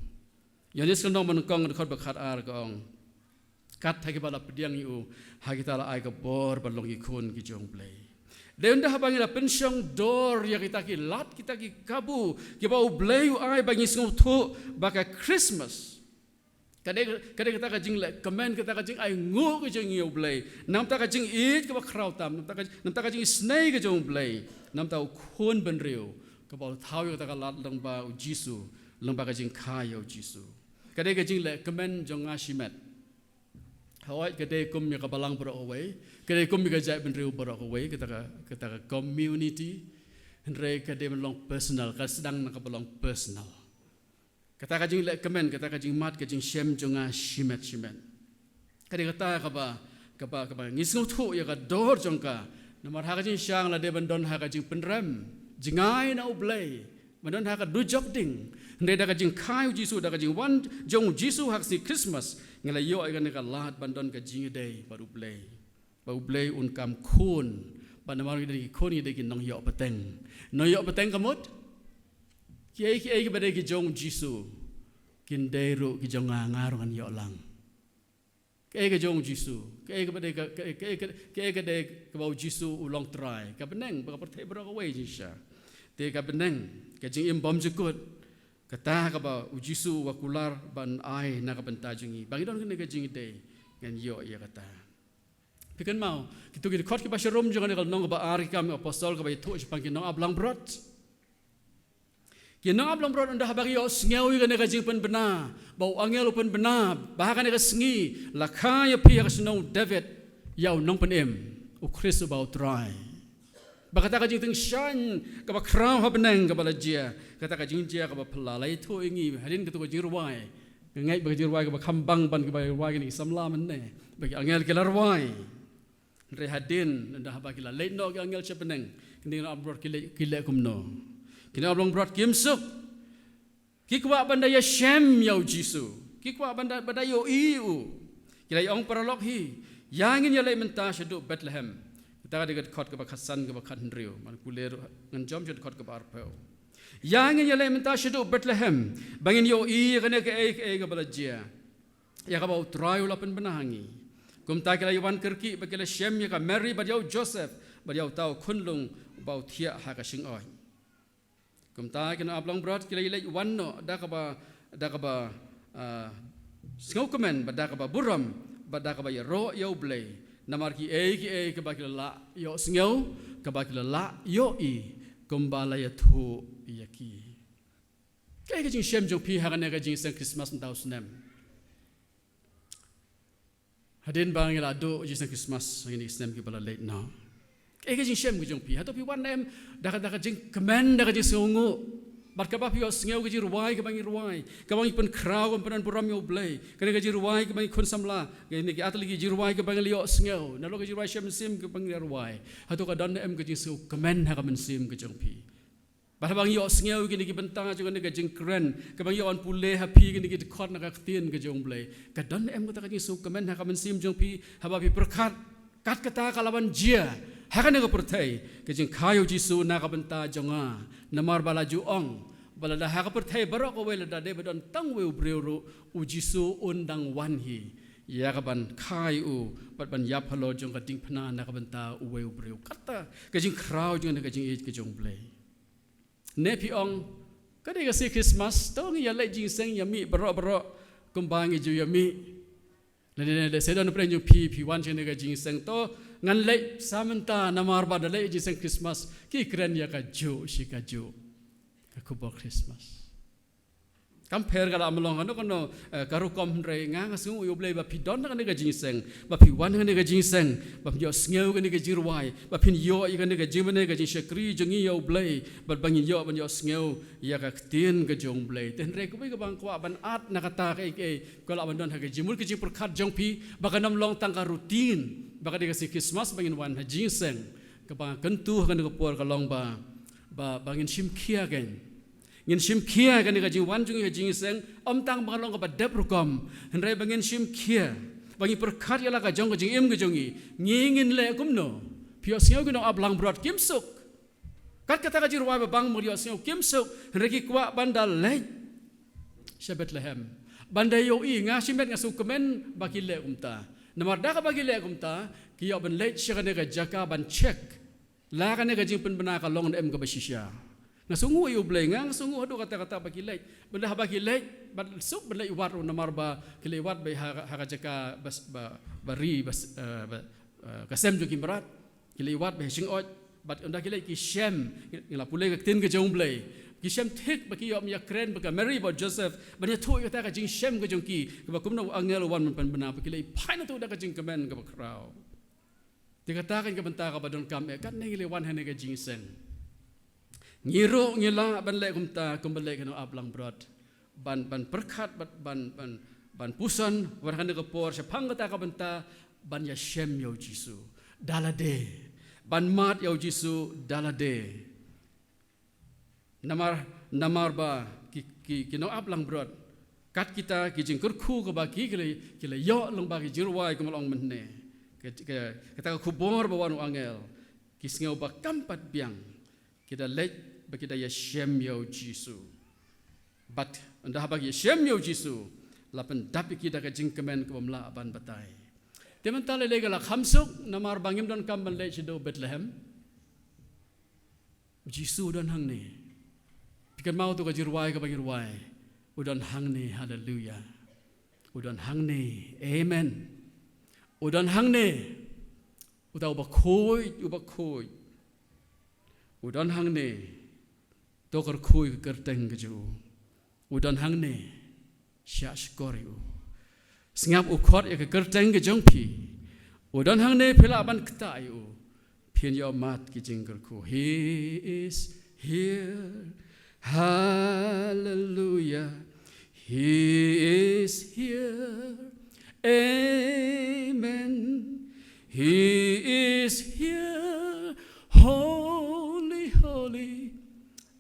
Ïoannis ka lynnong ba nyngkong, ka dkhot ba khatar ka ong: Kat ha kiba la pdiang ïa u, ha kita la ai ka bor ban long ki khun ki jong U Blei. Dei ynda haba ngi la pynshong dor ïa kita ki lad, kita ki kabu kiba U Blei u ai, ba ngi sngewthuh ba ka Christmas ka dei, ka dei kata ka jinglehkmen, kata ka jingainguh ka jong ngi ïa U Blei. Namar kata ka jingïeit kaba khraw tam, namar kata ka, namar kata ka jingisynei ka jong U Blei. Namar kata u khun bynriew kaba u thaw ïa kata ka lad lyngba U Jisu, lyngba ka jingkha ïa U Jisu. Ka dei ka jinglehkmen jong nga shimet. Hooid, ka dei kum ïa ka balang baroh kawei, ka dei kum ïa ka jaitbynriew baroh kawei, kata ka, kata ka community. Hynrei ka dei ban long personal, ka sdang na kaba long personal. Kata ka jinglehkmen, kata ka jingmad, ka jingshem jong nga shimet shimet. Ka dei kata kaba, kaba, kaba ngi sngewthuh ïa ka dor jong ka. Namar ha ka jingshang la dei ban don ha ka jingpynrem jngai na U Blei, ban don ha ka dujok ding. Hynrei da ka jingkha ïa U Jisu, da ka jingwan jong U Jisu ha ka sngi Christmas, ngi la ïoh ïa kane ka lad ban don ka jingïadei bad U Blei. Ba U Blei un kam khun, ba namar ngi dei ki khun, ngi dei ki nongïoh pateng. Nongïoh pateng ka mut, kiei kiei kiba dei ki jong U Jisu, kin dei ruh ki jong nga, nga ruh ngan ïoh lang. Kaei ka jong U Jisu, kaei kaba dei ka, kaei, kaei, kaei, kaei ka dei kaba U Jisu u long Trai, ka bneng, ba ka pyrthei baroh kawei jingshisha. Te ka bneng, ka jingim bymjukut, kata kaba U Jisu u wa kular ban ai na ka bynta jong ngi, ba ngi don kane ka jingïadei, ngan ïoh ïa kata. Phi kynmaw kito ki dkhot kiba sharum jong kane ka lynnong kaba ar, ki Kam ki Apostol, kaba ïathuh shaphang ki nongap langbrot. Ki nongap langbrot, ynda haba ki ïohsngew ïa kane ka jingpynbna, ba u angel u pynbna ba ha kane ka sngi la kha ïa phi ha ka shnong David ïa u Nongpynim, U Khrist uba u Trai. Ba kata ka jingtyngshaiñ kaba khraw ha bneng kaba la jia, kata ka jingjia kaba phylla, la ïathuh ïa ngi hadien kato ka jingrwai. Nga ngeit ba ka jingrwai kaba kham bang ban kaba rwai kine ki samla mynne, ba ki angel ki la rwai. Hynrei hadien, ynda haba ki la leit noh ki angel sha bneng, kine ki nongap langbrot ki leh, ki leh kumno? Ki nongap langbrot kim suk. Ki kwah ban da ïashem ïa U Jisu. Ki kwah ban da, ban da ïohi ïa u. Ki la ïa ong paralok hi, ïa ngin ïaleit mynta shaduh Bethlehem. Kata ka dei ka dkhot kaba khatsan, kaba khathynriew. Ngan pule ruh, ngan jam sha dkhot kaba arphew. Ïa ngin ïaleit mynta shaduh Bethlehem, ba ngin ïohi ïa kane kaei kaei kaba la jia, ïa kaba U Trai u la pynbna ha ngi. Kumta ki la ïawan kyrkieh bad ki la shem ïa ka Mary bad ïa u Joseph, bad ïa uta u khunlung uba u thiah ha ka shyngoi. Kumta ki nongap langbrot ki la ïaleit wan noh da kaba, da kaba, ah, sngewkmen, bad da kaba burom, bad da kaba ïaroh ïa U Blei. Namar kiei kiei kiba ki la lah ïohsngew, kaba ki la lah ïohi, kumba la ïathuh ïa ki. Kaei ka jingshem jong phi ha kane ka jingseng Christmas mynta u snem? Hadien ba ngi la duh jingseng Christmas ha kine ki snem kiba la leit noh, kaei ka jingshem ka jong phi? Hato phi wan em da ka, da ka jingkmen, da ka jingsngewnguh? Bad kaba phi ïohsngew ka jingrwai kaba ngi rwai, kaba ngi pynkhraw, kaba ngi pynburom ïa U Blei, kane ka jingrwai kaba ngi khun samla, kine ki artylli ki jingrwai kaba ngi la ïohsngew, nalor ka jingrwai shem mynsiem kaba ngi la rwai, hato ka don em ka jingsngew kmen ha ka mynsiem ka jong pha? Bad haba ngi ïohsngew ïa kine ki bynta jong kane ka jingkren kaba ngi ïoh ban pule ha phi, kine ki dkhot na ka ktien ka jong U Blei, ka don em kata ka jingsngew kmen ha ka mynsiem jong phi, haba phi pyrkhat, kat kata ka la ban jia ha kane ka pyrthei, ka jingkha ïa U Jisu na ka bynta jong nga? Namar ba la ju ong ba lada ha ka pyrthei baroh kawei, lada dei ba don tang uwei u briew ruh, U Jisu un dang wan hi ïa ka ban kha ïa u, bad ban ïap halor jong ka diengphna na ka bynta uwei u briew. Kata ka jingkhraw jong kane ka jingïeit ka jong U Blei. Ne phi ong, ka dei ka sngi Christmas, to ngi ïaleit jingseng, ïamih baroh baroh kumba ngi ju ïamih. Lane lehse don pyrshah jong phi, phi wan sha kane ka jingseng, to ngan leit sa mynta namar ba da leit jingseng Christmas, ki kren ïa kajuh shi kajuh, ka khubor Christmas. Kam pher ka la, ym long kano kano, eh, ka rukom, hynrei nga, nga sngew ïa U Blei ba phi don ha kane ka jingseng, ba phi wan ha kane ka jingseng, ba phin ïohsngew ïa kane ka jingrwai, ba phin ïoh ïa kane ka jingmane, ka jingshakri jong ngi ïa U Blei, bad ba ngin ïoh ban ïohsngew ïa ka ktien ka jong U Blei. Te hynrei kawei kaba nga kwah ban add na kata, kaei kaei ka lah ban don ha ka jingmut ka jingpyrkhat jong phi, ba kan ym long tang ka routine ba ka dei ka sngi Christmas ba ngin wan ha jingseng. Kaba nga kyntu ha kane ka por ka long ba, ba, ba ngin shim khia kein. Ngin shim khia kane ka jingwan jong ngi ha jingseng, ym tang ba long kaba dep rukom, hynrei ba ngin shim khia, ba ngin pyrkhat ïa la ka jong ka jingim ka jong ngi, ngi ngin leh kumno. Phi ïohsngew ki nongap langbrot kim suk. Kat kata ka jingrwai ba bang, ba ïohsngew kim suk, hynrei ki kwah ban da leit sha Bethlehem, ban da ïohi. Nga shimet nga sngewkmen ba ki leh kumta. Namar da kaba ki leh kumta, ki ïoh ban leit sha kane ka jaka ban check la kane ka jingpynbna ka long ne em kaba shisha. Nga sngewnguh ïa U Blei, nga sngewnguh haduh katta katta ba ki leit. Bad haba ki leit, bad suk ban leit wad ruh, namar ba ki leit wad beit ha, ha ka jaka ba, ba, ba ri, ba, eh, ba, eh, ka sem jong ki mrad. Ki leit wad beit ha shingoit, bad ynda ki leit ki shem, ngi la pule ka ktien ka jong U Blei. Ki shem thik ba ki ïoh ban ïakren bad ka Mary bad Joseph, ban ïathuh ïa kata ka jingshem ka jong ki, kaba kumno u angel u wan ban pynbna, ba ki leit phai na tu da ka jingkmen kaba khraw. Te kata ka dei ka bynta kaba donkam eh, katne ngi leit wan hangne ha ka jingseng. Ngi ruh ngi lah ban leh kumta, kumba leh ki nongap langbrot. Ban, ban pyrkhat, ban, ban, ban, ban puson, wat hangne ka por, shaphang kata ka bynta, ban ïashem ïa U Jisu da lade. Ban mad ïa U Jisu da lade. Namar, namar ba ki, ki, ki nongap langbrot, kat kita ki jingkyrkhu kaba ki, ki la, ki la ïoh lyngba ki jingrwai kumba la ong mynne. Ka, ka, kata ka khubor ba wan u angel, ki sngew ba kam pat biang, ki da leit bad ki da ïashem ïa U Jisu. Bad ynda haba ki ïashem ïa U Jisu, la pyndap ïa ki da ka jingkmen kaba ym lah ban batai. Te mynta lei lei ka la kham suk, namar ba ngim donkam ban leit shaduh Bethlehem. U Jisu u don hangne. Phi kynmaw tu ka jingrwai kaba ngi rwai. U don hangne, haleluya. U don hangne, amen. U don hangne. Uta uba khuid, uba khuid. U don hangne. To kyrkhu ïa ka kyrteng ka jong u. U don hangne. Shah shkor ïa u. Sngap u khot ïa ka kyrteng ka jong phi. U don hangne, phi lah ban ktah ïa u. Phin ïoh mad ki jingkyrkhu. He is here. Hallelujah. He is here. Amen. He is here. Holy, holy.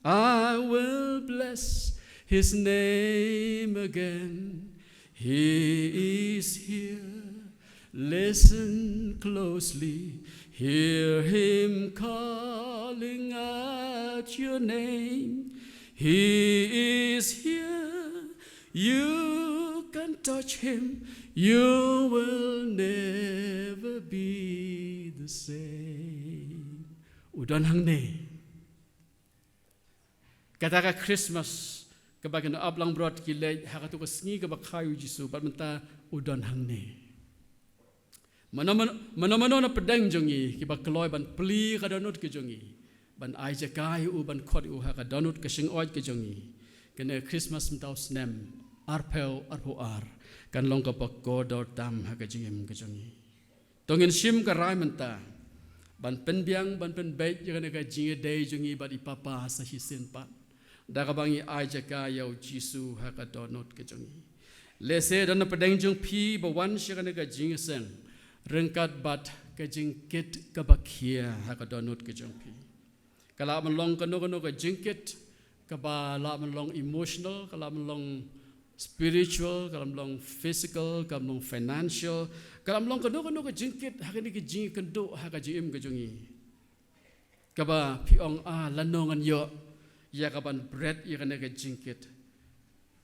I will bless his name again. He is here. Listen closely. Hear him calling out your name. He is here. You can touch him. You will never be the same. U don hangne. Kata ka Christmas, kaba ki nongap langbrot ki leit ha katu ka sngi kaba kha ïa u Jisu, bad mynta u don hangne. Mano mano, mano mano na pdeng jong ngi kiba kloi ban plie ka dohnud ka jong ngi, ban ai jaka ïa u, ban khot ïa u ha ka dohnud ka shngoit ka jong ngi. Kane Christmas mynta u snem arphew arphew ar kan long kaba kordor tam ha ka jingim ka jong ngi. To ngin shim ka rai mynta ban pynbiang, ban pynbeit ïa kane ka jingïadei jong ngi bad i Papa sa shisien pat, da kaba ngi ai jaka ïa u Jisu ha ka dohnud ka jong ngi. Lehse don na pdeng jong phi ba wan sha kane ka jingïaseng ryngkat bad ka jingkit kaba khia ha ka dohnud ka jong phi. Ka lah ban long kano kano ka jingkit, kaba lah ban long emotional, ka lah ban long spiritual, ka lah ban long physical, ka lah ban long financial, ka lah ban long kano kano ka jingkit ha kane ka jingïakynduh ha ka jingim ka jong ngi. Kaba phi ong, ah, lano ngan ïoh ïa kaban bret ïa kane ka jingkit.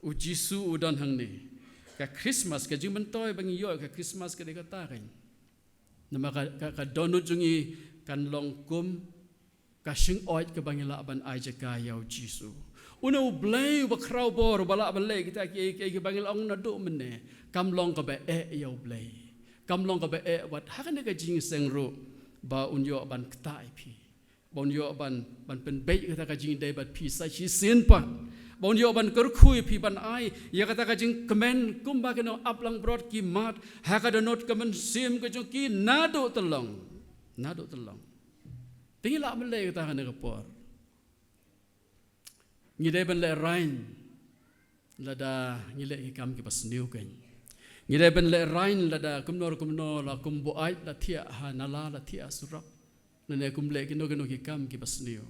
U Jisu u don hangne. Ka Christmas, ka jingmyntoi ba ngi ïoh ka Christmas ka dei kata kein. Namar ka, ka, ka dohnud jong ngi kan long kum ka shngoit kaba ngi lah ban ai jaka ïa u Jisu. Une u Blei uba khraw bor, uba lah ban leh kita kiei kiei kiba ngi la ong naduh mynne, kam long kaba eh ïa u Blei. Kam long kaba eh wat ha kane ka jingïaseng ruh, ba un ïoh ban ktah ïa phi. Ba un ïoh ban, ban pynbeit kata ka jingïadei bad phi sa shisien pat. Ba un ïoh ban kyrkhu ïa phi, ban ai ïa kata ka jingkmen kumba ki nongap langbrot ki mad ha ka dohnud ka mynsiem ka jong ki naduh tyllong. Naduh tyllong. Te ngi lah ban leh kata ha kane ka por. Ngi dei ban lehraiñ lada ngi leh ki kam kiba sniew kein. Ngi dei ban lehraiñ lada kumno kumno la kum buaid la thiah ha nala, la thiah ha surok, lane kum leh kino kino ki kam kiba sniew.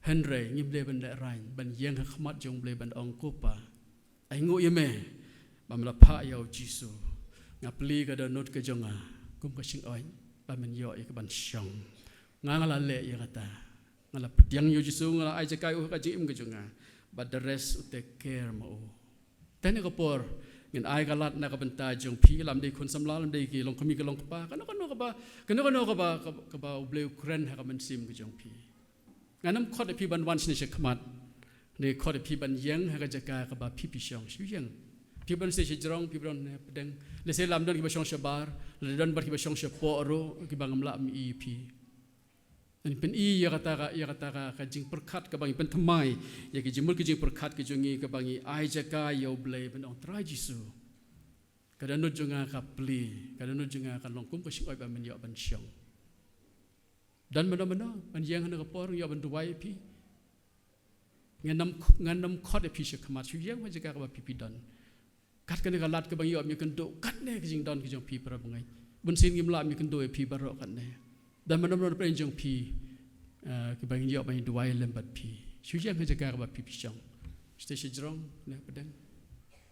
Hynrei ngim dei ban lehraiñ, ban ïeng ha khmat jong U Blei ban ong, Ko Pa, ainguh ïa me ba me la phah ïa u Jisu. Nga plie ka dohnud ka jong nga kum ka shingoit ba men ïoh ïa ka ban shong. Nga, nga la leh ïa kata. Nga la pdiang ïa u Jisu, nga la ai jaka ïa u ha ka jingim ka jong nga. But the rest u take care ma u. Te ha kane ka por ngin ai ka lad na ka bynta jong phi, lymdei khun samla, lymdei ki longkmie ki longkpa, kano kano kaba, kano kano kaba, kaba, kaba U Blei u kren ha ka mynsiem ka jong phi. Ngan ym khot ïa phi ban wan shane sha khmat. Ngan khot ïa phi ban ïeng ha ka jaka kaba phi phi shong. Shu ïeng. Phi ba don sha jrong, phi ba don hapdeng. Lehse lada don kiba shong shabar, lada don bad kiba shong shapoh ruh, kiba ngam lah ban ïohi ïa phi. Ngan pyni ïa kata ka, ïa kata ka, ka jingpyrkhat kaba ngi pynthymmai ïa ki jingmut ki jingpyrkhat ki jong ngi, kaba ngi ai jaka ïa U Blei ban ong, Trai Jisu, ka dohnud jong nga ka plie, ka dohnud jong nga ka long kum ka shingoit ba men ïoh ban shong. Don mano mano ban ïeng ha kane ka por, ïoh ban duwai ïa phi. Ngan ym, ngan ym khot ïa phi sha khmat, shu ïeng ha jaka kaba phi phi don. Kat kane ka lad kaba ngi ïoh ban ïakynduh, katne ka jingdon ka jong phi para bangeit. Bunsien ngim lah ban ïakynduh ïa phi baroh katne. Don mano mano napdeng jong phi, eh, kaba ngi ïoh ban duwai lem bad phi. Shu ïeng ha jaka kaba phi phi shong. Shu tei sha jrong, ne hapdeng.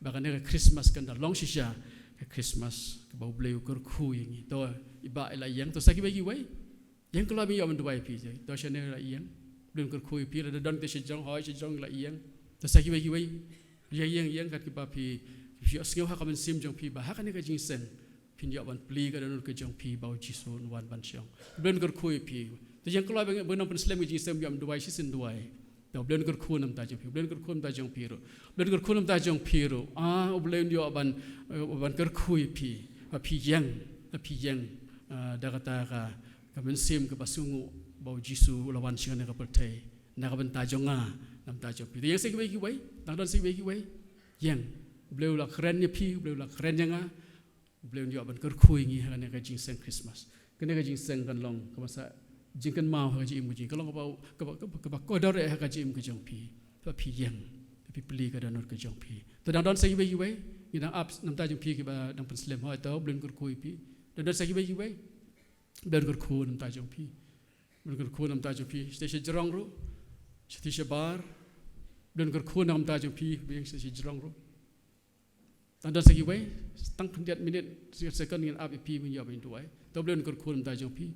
Ba kane ka Christmas kan da long shisha ka Christmas kaba U Blei u kyrkhu ïa ngi. To, i Bah i la ïeng, to sa kiwei kiwei. Ïeng kloi ba ngi ïoh ban duwai ïa phi, to shane la ïeng. Blei un kyrkhu ïa phi, lada don te sha jrong, hooid sha jrong la ïeng. To sa kiwei kiwei. Ïeng, ïeng, ïeng kat kiba phi, phi ïohsngew ha ka mynsiem jong phi ba ha kane ka jingïaseng phin ïoh ban plie ka dohnud ka jong phi ba u Jisu un wan ban shong. Blei un kyrkhu ïa phi. To ïeng kloi ba ngi, ba ngi nang pynslem ka jingïaseng, ïoh ban duwai shisien duwai. To Blei un kyrkhu na ka bynta jong phi, Blei un kyrkhu na ka bynta jong phi ruh. Blei un kyrkhu na ka bynta jong phi ruh. Ah, U Blei un ïoh ban, eh, ban kyrkhu ïa phi. Ba phi ïeng, ba phi ïeng, ah, da kata ka, ka mynsiem kaba sngewnguh ba u Jisu u la wan sha kane ka pyrthei na ka bynta jong nga, na ka bynta jong phi. Ïeng sa kiwei kiwei, dang don sa kiwei kiwei. Ïeng. U Blei u la kren ïa phi, U Blei u la kren ïa nga. U Blei un ïoh ban kyrkhu ïa ngi ha kane ka jingïaseng Christmas. Kane ka jingïaseng kan long kaba sa jingkynmaw ha ka jingim ka jong ngi. Kan long kaba, kaba, kaba, kaba kordor eh ha ka jingim ka jong phi. Ba phi ïeng, ba phi plie ka dohnud ka jong phi. To dang don sa kiwei kiwei, ngi dang ap na ka bynta jong phi kiba dang pynslem, hooid to, Blei un kyrkhu ïa phi. Dang don sa kiwei kiwei. Blei un kyrkhu na ka bynta jong phi. Blei un kyrkhu na ka bynta jong phi. Sha tei sha jrong ruh. Sha tei shabar. Blei un kyrkhu na ka bynta jong phi, ba ïeng sha tei sha jrong ruh. Tang don sa kiwei, tang khyndiat minit, second ngin ap ïa phi ban ïoh ban duwai. To Blei un kyrkhu na ka bynta jong phi.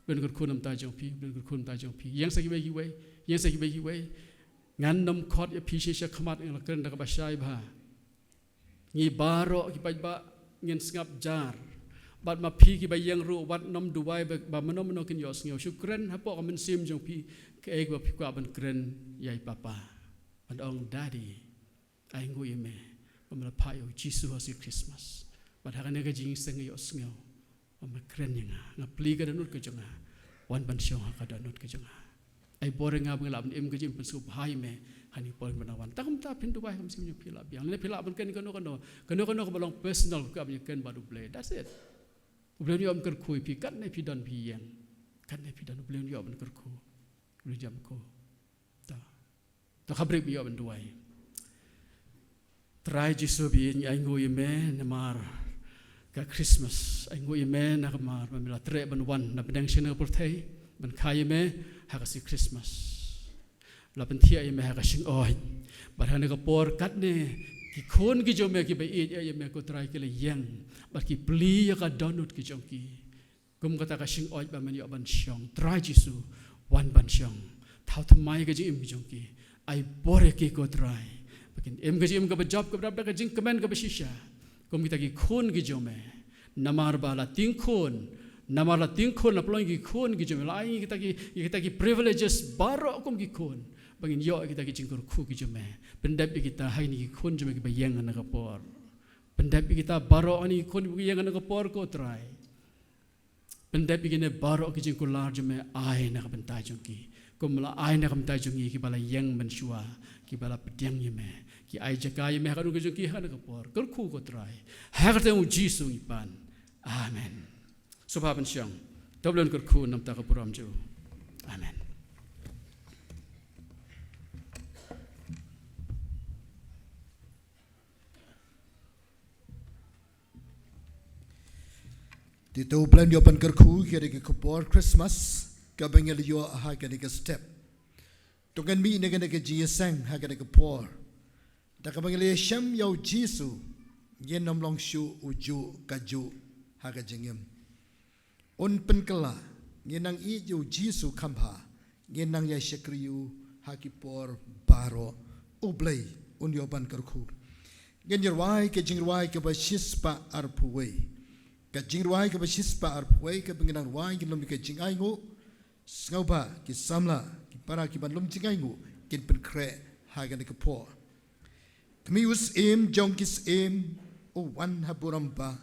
Blei un kyrkhu na ka bynta jong phi. Blei un kyrkhu na ka bynta jong phi. Ïeng sa kiwei kiwei. Ïeng sa kiwei kiwei. Ngan ym khot ïa phi shisha khmat, ngan ïa kren da kaba shai bha. Ngi baroh ki paidbah ngin sngap jar. Bad ma phi kiba ïeng ruh wat nym duwai ba, ba mano mano kin ïohsngew. Shu kren hapoh ka mynsiem jong phi kaei kaba phi kwah ban kren ïa i Papa. Ban ong, Daddy, ainguh ïa me ba me la phah ïa u Jisu ha shi Christmas. Bad ha kane ka jingïaseng nga ïohsngew ba me kren ïa nga, nga plie ka dohnud ka jong nga, wan ban shong ha ka dohnud ka jong nga. Ai bor ïa nga ba nga lah ban im ka jingim pynsngewbha ïa me ha kane ka por ba nga wan. Tang kumta phin duwai ha ka mynsiem jong phi, lah biang. Lane phi lah ban kren kano kano, kano kano kaba long personal, kaba ïakren bad U Blei. That's it. U Blei un ïoh ban kyrkhu ïa phi katne phi don phi ïeng. Katne phi don, U Blei un ïoh ban kyrkhu. U Blei un ïoh ban kyrkhu. Ta. To kham rit ba ïoh ban duwai. Trai Jisu ba ïeit, ngi ainguh ïa me namar ka Christmas. Ainguh ïa me namar ba me la treh ban wan na bneng sha kane ka pyrthei ban kha ïa me ha ka shi Christmas. La pynthiah ïa me ha ka shingoit. Bad ha kane ka por katne ki khun ki jong me kiba ïeit ïa me ko Trai ki la ïeng bad ki plie ïa ka dohnud ki jong ki. Kum kata ka shingoit ba men ïoh ban shong. Trai Jisu, wan ban shong. Thaw thymmai ka jingim ka jong ki. Ai bor ïa ki ko Trai ba kin im ka jingim kaba jop kaba dap da ka jingkmen kaba shisha. Kum kita ki khun ki jong me. Namar ba la tieng khun, namar la tieng khun, la pynlong ïa ki khun ki jong me. La ai ïa kita ki, ïa kita ki privileges baroh kum ki khun ba ngin ïoh ïa kita ki jingkyrkhu ki jong me. Pyndep ïa kita ha kine ki khun jong me kiba ïeng ha kane ka por. Pyndep ïa kita baroh ha kine ki khun kiba ïeng ha kane ka por ko Trai. Pyndep ïa kine baroh ki jingkular jong me, ai na ka bynta jong ki. Kum la ai na ka bynta jong ngi kiba la ïeng mynshuwa, kiba la pdiang ïa me. Ki ai jaka ïa me ha ka dohnud ka jong ki ha kane ka por. Kyrkhu ko Trai. Ha ka kyrteng u Jisu ngi pan. Amen. Sngewbha ban shong. To U Blei un kyrkhu na ka bynta ka burom jong u. Amen. Te to U Blei un ïoh ban kyrkhu ïa kane ka khubor Christmas kaba ngi la ïoh ha kane ka step. Ngan mih na kane ka jingïaseng ha kane ka por da kaba ngi la ïashem ïa u Jisu, ngin ym long shuh u juh ka juh ha ka jingim. Un pynkylla, ngin nang ïeit ïa u Jisu kham bha, ngin nang ïa shakri ïa u ha ki por baroh. U Blei un ïoh ban kyrkhu. Ngin ïa rwai ka jingrwai kaba shispah arphew wei. Ka jingrwai kaba shispah arphew wei kaba ngin nang rwai, ngin lum ïa ka jingainguh. Sngewbha ki samla, ki para ki ban lum jingainguh kin pynkhreh ha kane ka por. Kmie, u Syiem jong ki syiem u wan ha burom bah.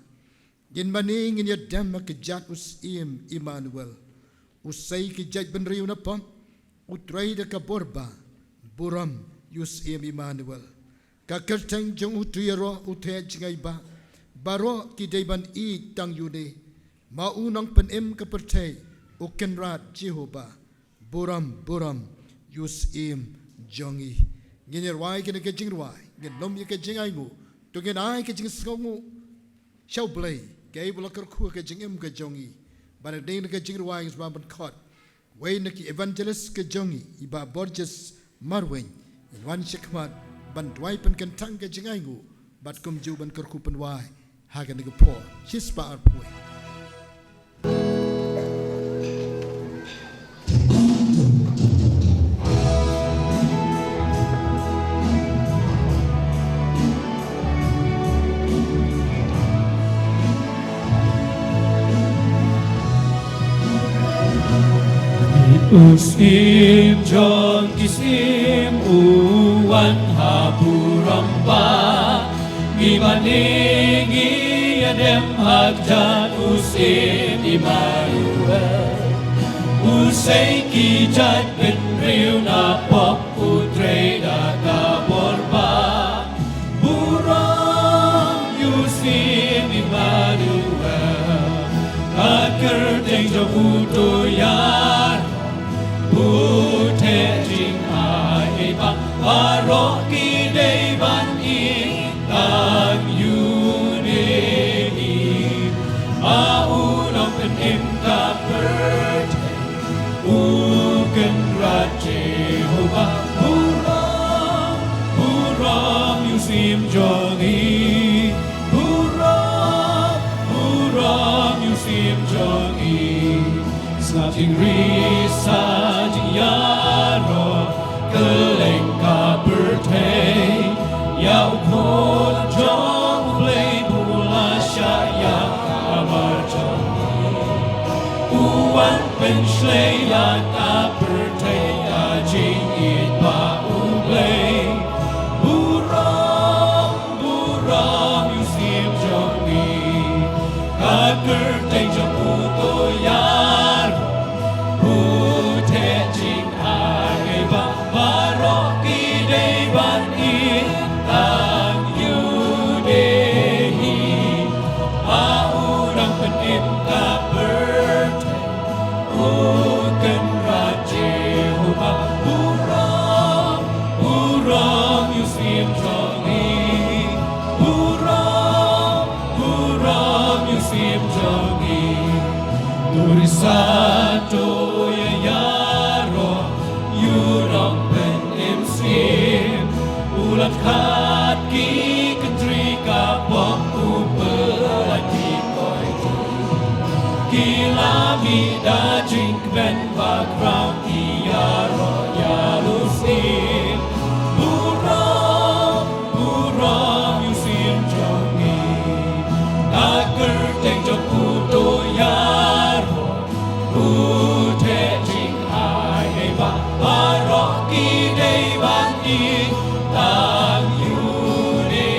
Ngin mane ngin ïa dem ha ka jait u Syiem Immanuel. U sei ki jait bynriew na pop, u trei da ka bor bah. Burom ïa u Syiem Immanuel. Ka kyrteng jong u to ïaroh u theh jngai bah. Baroh ki dei ban ïeit tang ïa une. Ma u nongpynim ka pyrthei, u Kynrad Jehobah. Burom, burom ïa u Syiem jong ngi. Ngin ïa rwai kane ka jingrwai, ngin lum ïa ka jingainguh. To ngin ai ka jingsngewnguh sha u Blei, kaei ba u la kyrkhu ha ka jingim ka jong ngi. Bad hadien ka jingrwai ngin sa ban khot wei na ki evangelist ka jong ngi, i Bah Borges Marwein, in wan shakhmat ban duwai pynkyntang ka jingainguh bad kumjuh ban kyrkhu pynwai ha kane ka por. Shispah arphew wei. U Syiem jong ki syiem u wan ha burom bah. Ngi mane ngi ïa dem ha ka jait u Syiem Immanuel. U sei ki jait bynriew na pop u trei da ka bor bah. Burom ïa u Syiem Immanuel. Ka kyrteng jong u to ïaroh u theh jngai bah. Baroh ki dei ban ïeit tang ïa une. Ma u nongpynim ka pyrthei, u Kynrad Jehobah. Burom, burom ïa u Syiem jong ngi. Burom, burom ïa u Syiem jong ngi. Sa jingri, sa jingïaroh, kylleng ka pyrthei, ïa u Khun jong u Blei ba u la shah ïa ka mar jong u. U wan pynshlei ïa ka pyrthei da jingïeit ba u Blei. Burom, burom ïa u Syiem jong ngi. Ka kyrteng jong u to ïaroh u theh jngai bah. Baroh ki dei ban ïeit tang ïa une. Ma u nongpynim ka pyrthei, u Kynrad Jehobah. Burom, burom ïa u Syiem jong ngi. Burom, burom ïa u Syiem jong ngi. To ri sa to ïa ïaroh ïa u nongpynim syiem. U la khot ki kynthei ka pop, u pynlait ki koit. Ki la mih da jingkmen bakhraw, ki ïaroh ïa u Syiem. Burom, burom ïa u Syiem jong ngi. Ka kyrteng jong u to ïaroh u theh jngai bah. Baroh ki dei ban ïeit tang ïa une.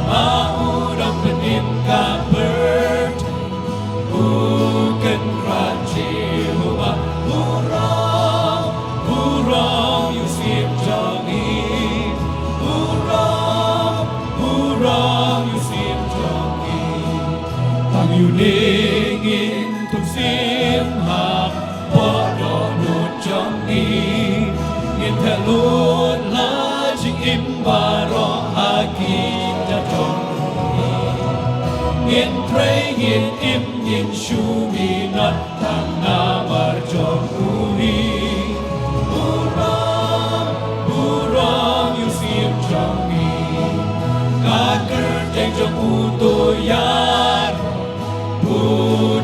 Ma u nongpynim ka pyrthei, u Kynrad Jehobah. Burom, burom ïa u Syiem jong ngi. Burom, burom ïa u Syiem jong ngi. Tang ïa une ngin tung syiem hapoh dohnud jong ngi. Ngin theh lut la jingim baroh ha ki kjat jong u. Ngin trei, ngin im, ngin shu minot tang namar jong u hi. Teng jong u to ïaroh, u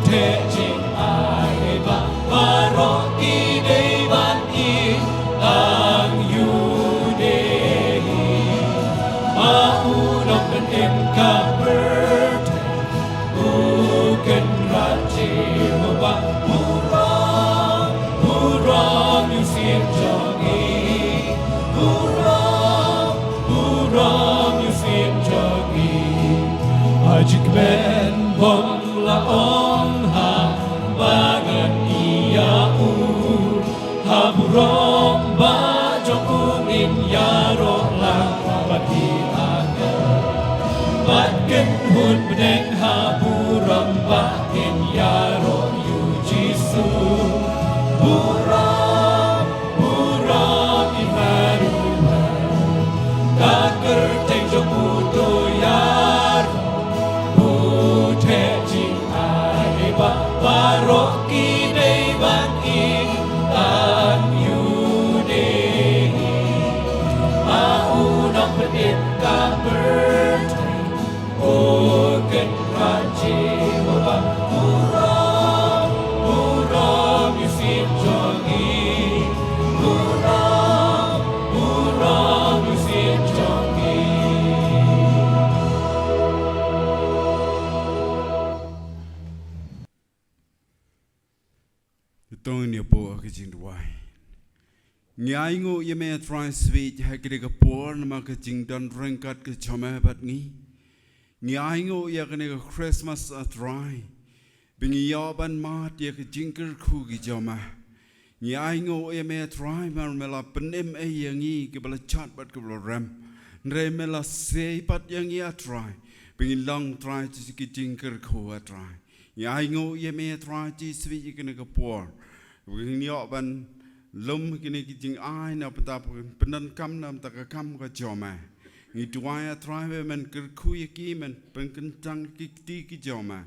theh jingai ba baroh ki dei ban im tang ïa u dei. Ma u nongpynim ka pyrthei, u Kynrad Jehobah, burom, burom ïa u Syiem jong ngi, burom, burom ïa u Syiem jong ngi. Ha jingkmen bym lah ong ha ba ngan ïa u, ha burom ba jong u ngin ïaroh lang bad ki angel, bad kynhun bneng ha burom ba ngin ïaroh ïa u Jisu. Burom, burom Immanuel, ka kyrteng jong u to ïaroh, u theh jingai ba baroh ki dei ban im tang ïa u dei. Ma u nongpynim ka pyrthei, u Kynrad Jehobah, burom, burom ïa u Syiem jong ngi, burom, burom ïa u Syiem jong ngi. Te to ngin ïa buh ha ka jingduwai. Ngi ainguh ïa me, A Trai Spirit, ha kane ka por namar ka jingdon ryngkat ka jong me bad ngi. Ngi ainguh ïa kane ka Christmas, A Trai, ba ngi ïoh ban mad ïa ka jingkyrkhu ka jong me. Ngi ainguh ïa me, A Trai, namar me la pynim ei ïa ngi kiba la jot bad kiba la rem. Hynrei me la sei pat ïa ngi, A Trai, ba ngin long, Trai, ki jingkyrkhu, A Trai. Ngi ainguh ïa me, A Trai Jisu, ïa kane ka por ba ngin ïoh ban lum kine ki jingai na bynta, pyndonkam na bynta ka kam ka jong me. Ngi duwai, A Trai, ba men kyrkhu ïa ki, men pynkyntang ki kti ki jong me.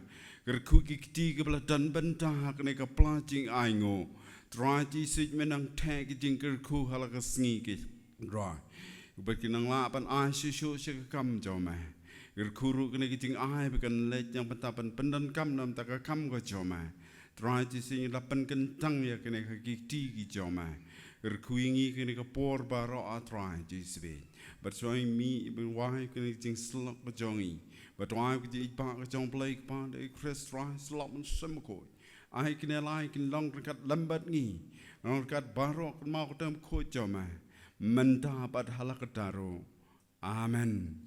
Kyrkhu ki kti kiba la don bynta ha kane ka pla jingainguh. Trai Jisu, men nang theh ki jingkyrkhu ha la ka sngi, ki Trai, bad kin nang lah ban ai shuh shuh sha ka kam jong me. Kyrkhu ruh kine ki jingai ba kan leit na bynta ban pyndonkam na bynta ka kam ka jong me. Trai Jisu, ngi la pynkyntang ïa kine ki kti ki jong me. Kyrkhu ïa ngi kane ka por baroh, A Trai Jisu. Bad shuwa ngi mih ban wai kane ka jingsyllok ka jong ngi, bad wai ka jingïeit ka jong U Blei, Kpa, U Khrist, Trai, Syllok Mynsiem Bakhuid. Ai kine lai kin long ryngkat lem bad ngi, long ryngkat baroh kynmaw ka kyrteng bakhuid jong me, mynta bad ha la ka daw ruh. Amen.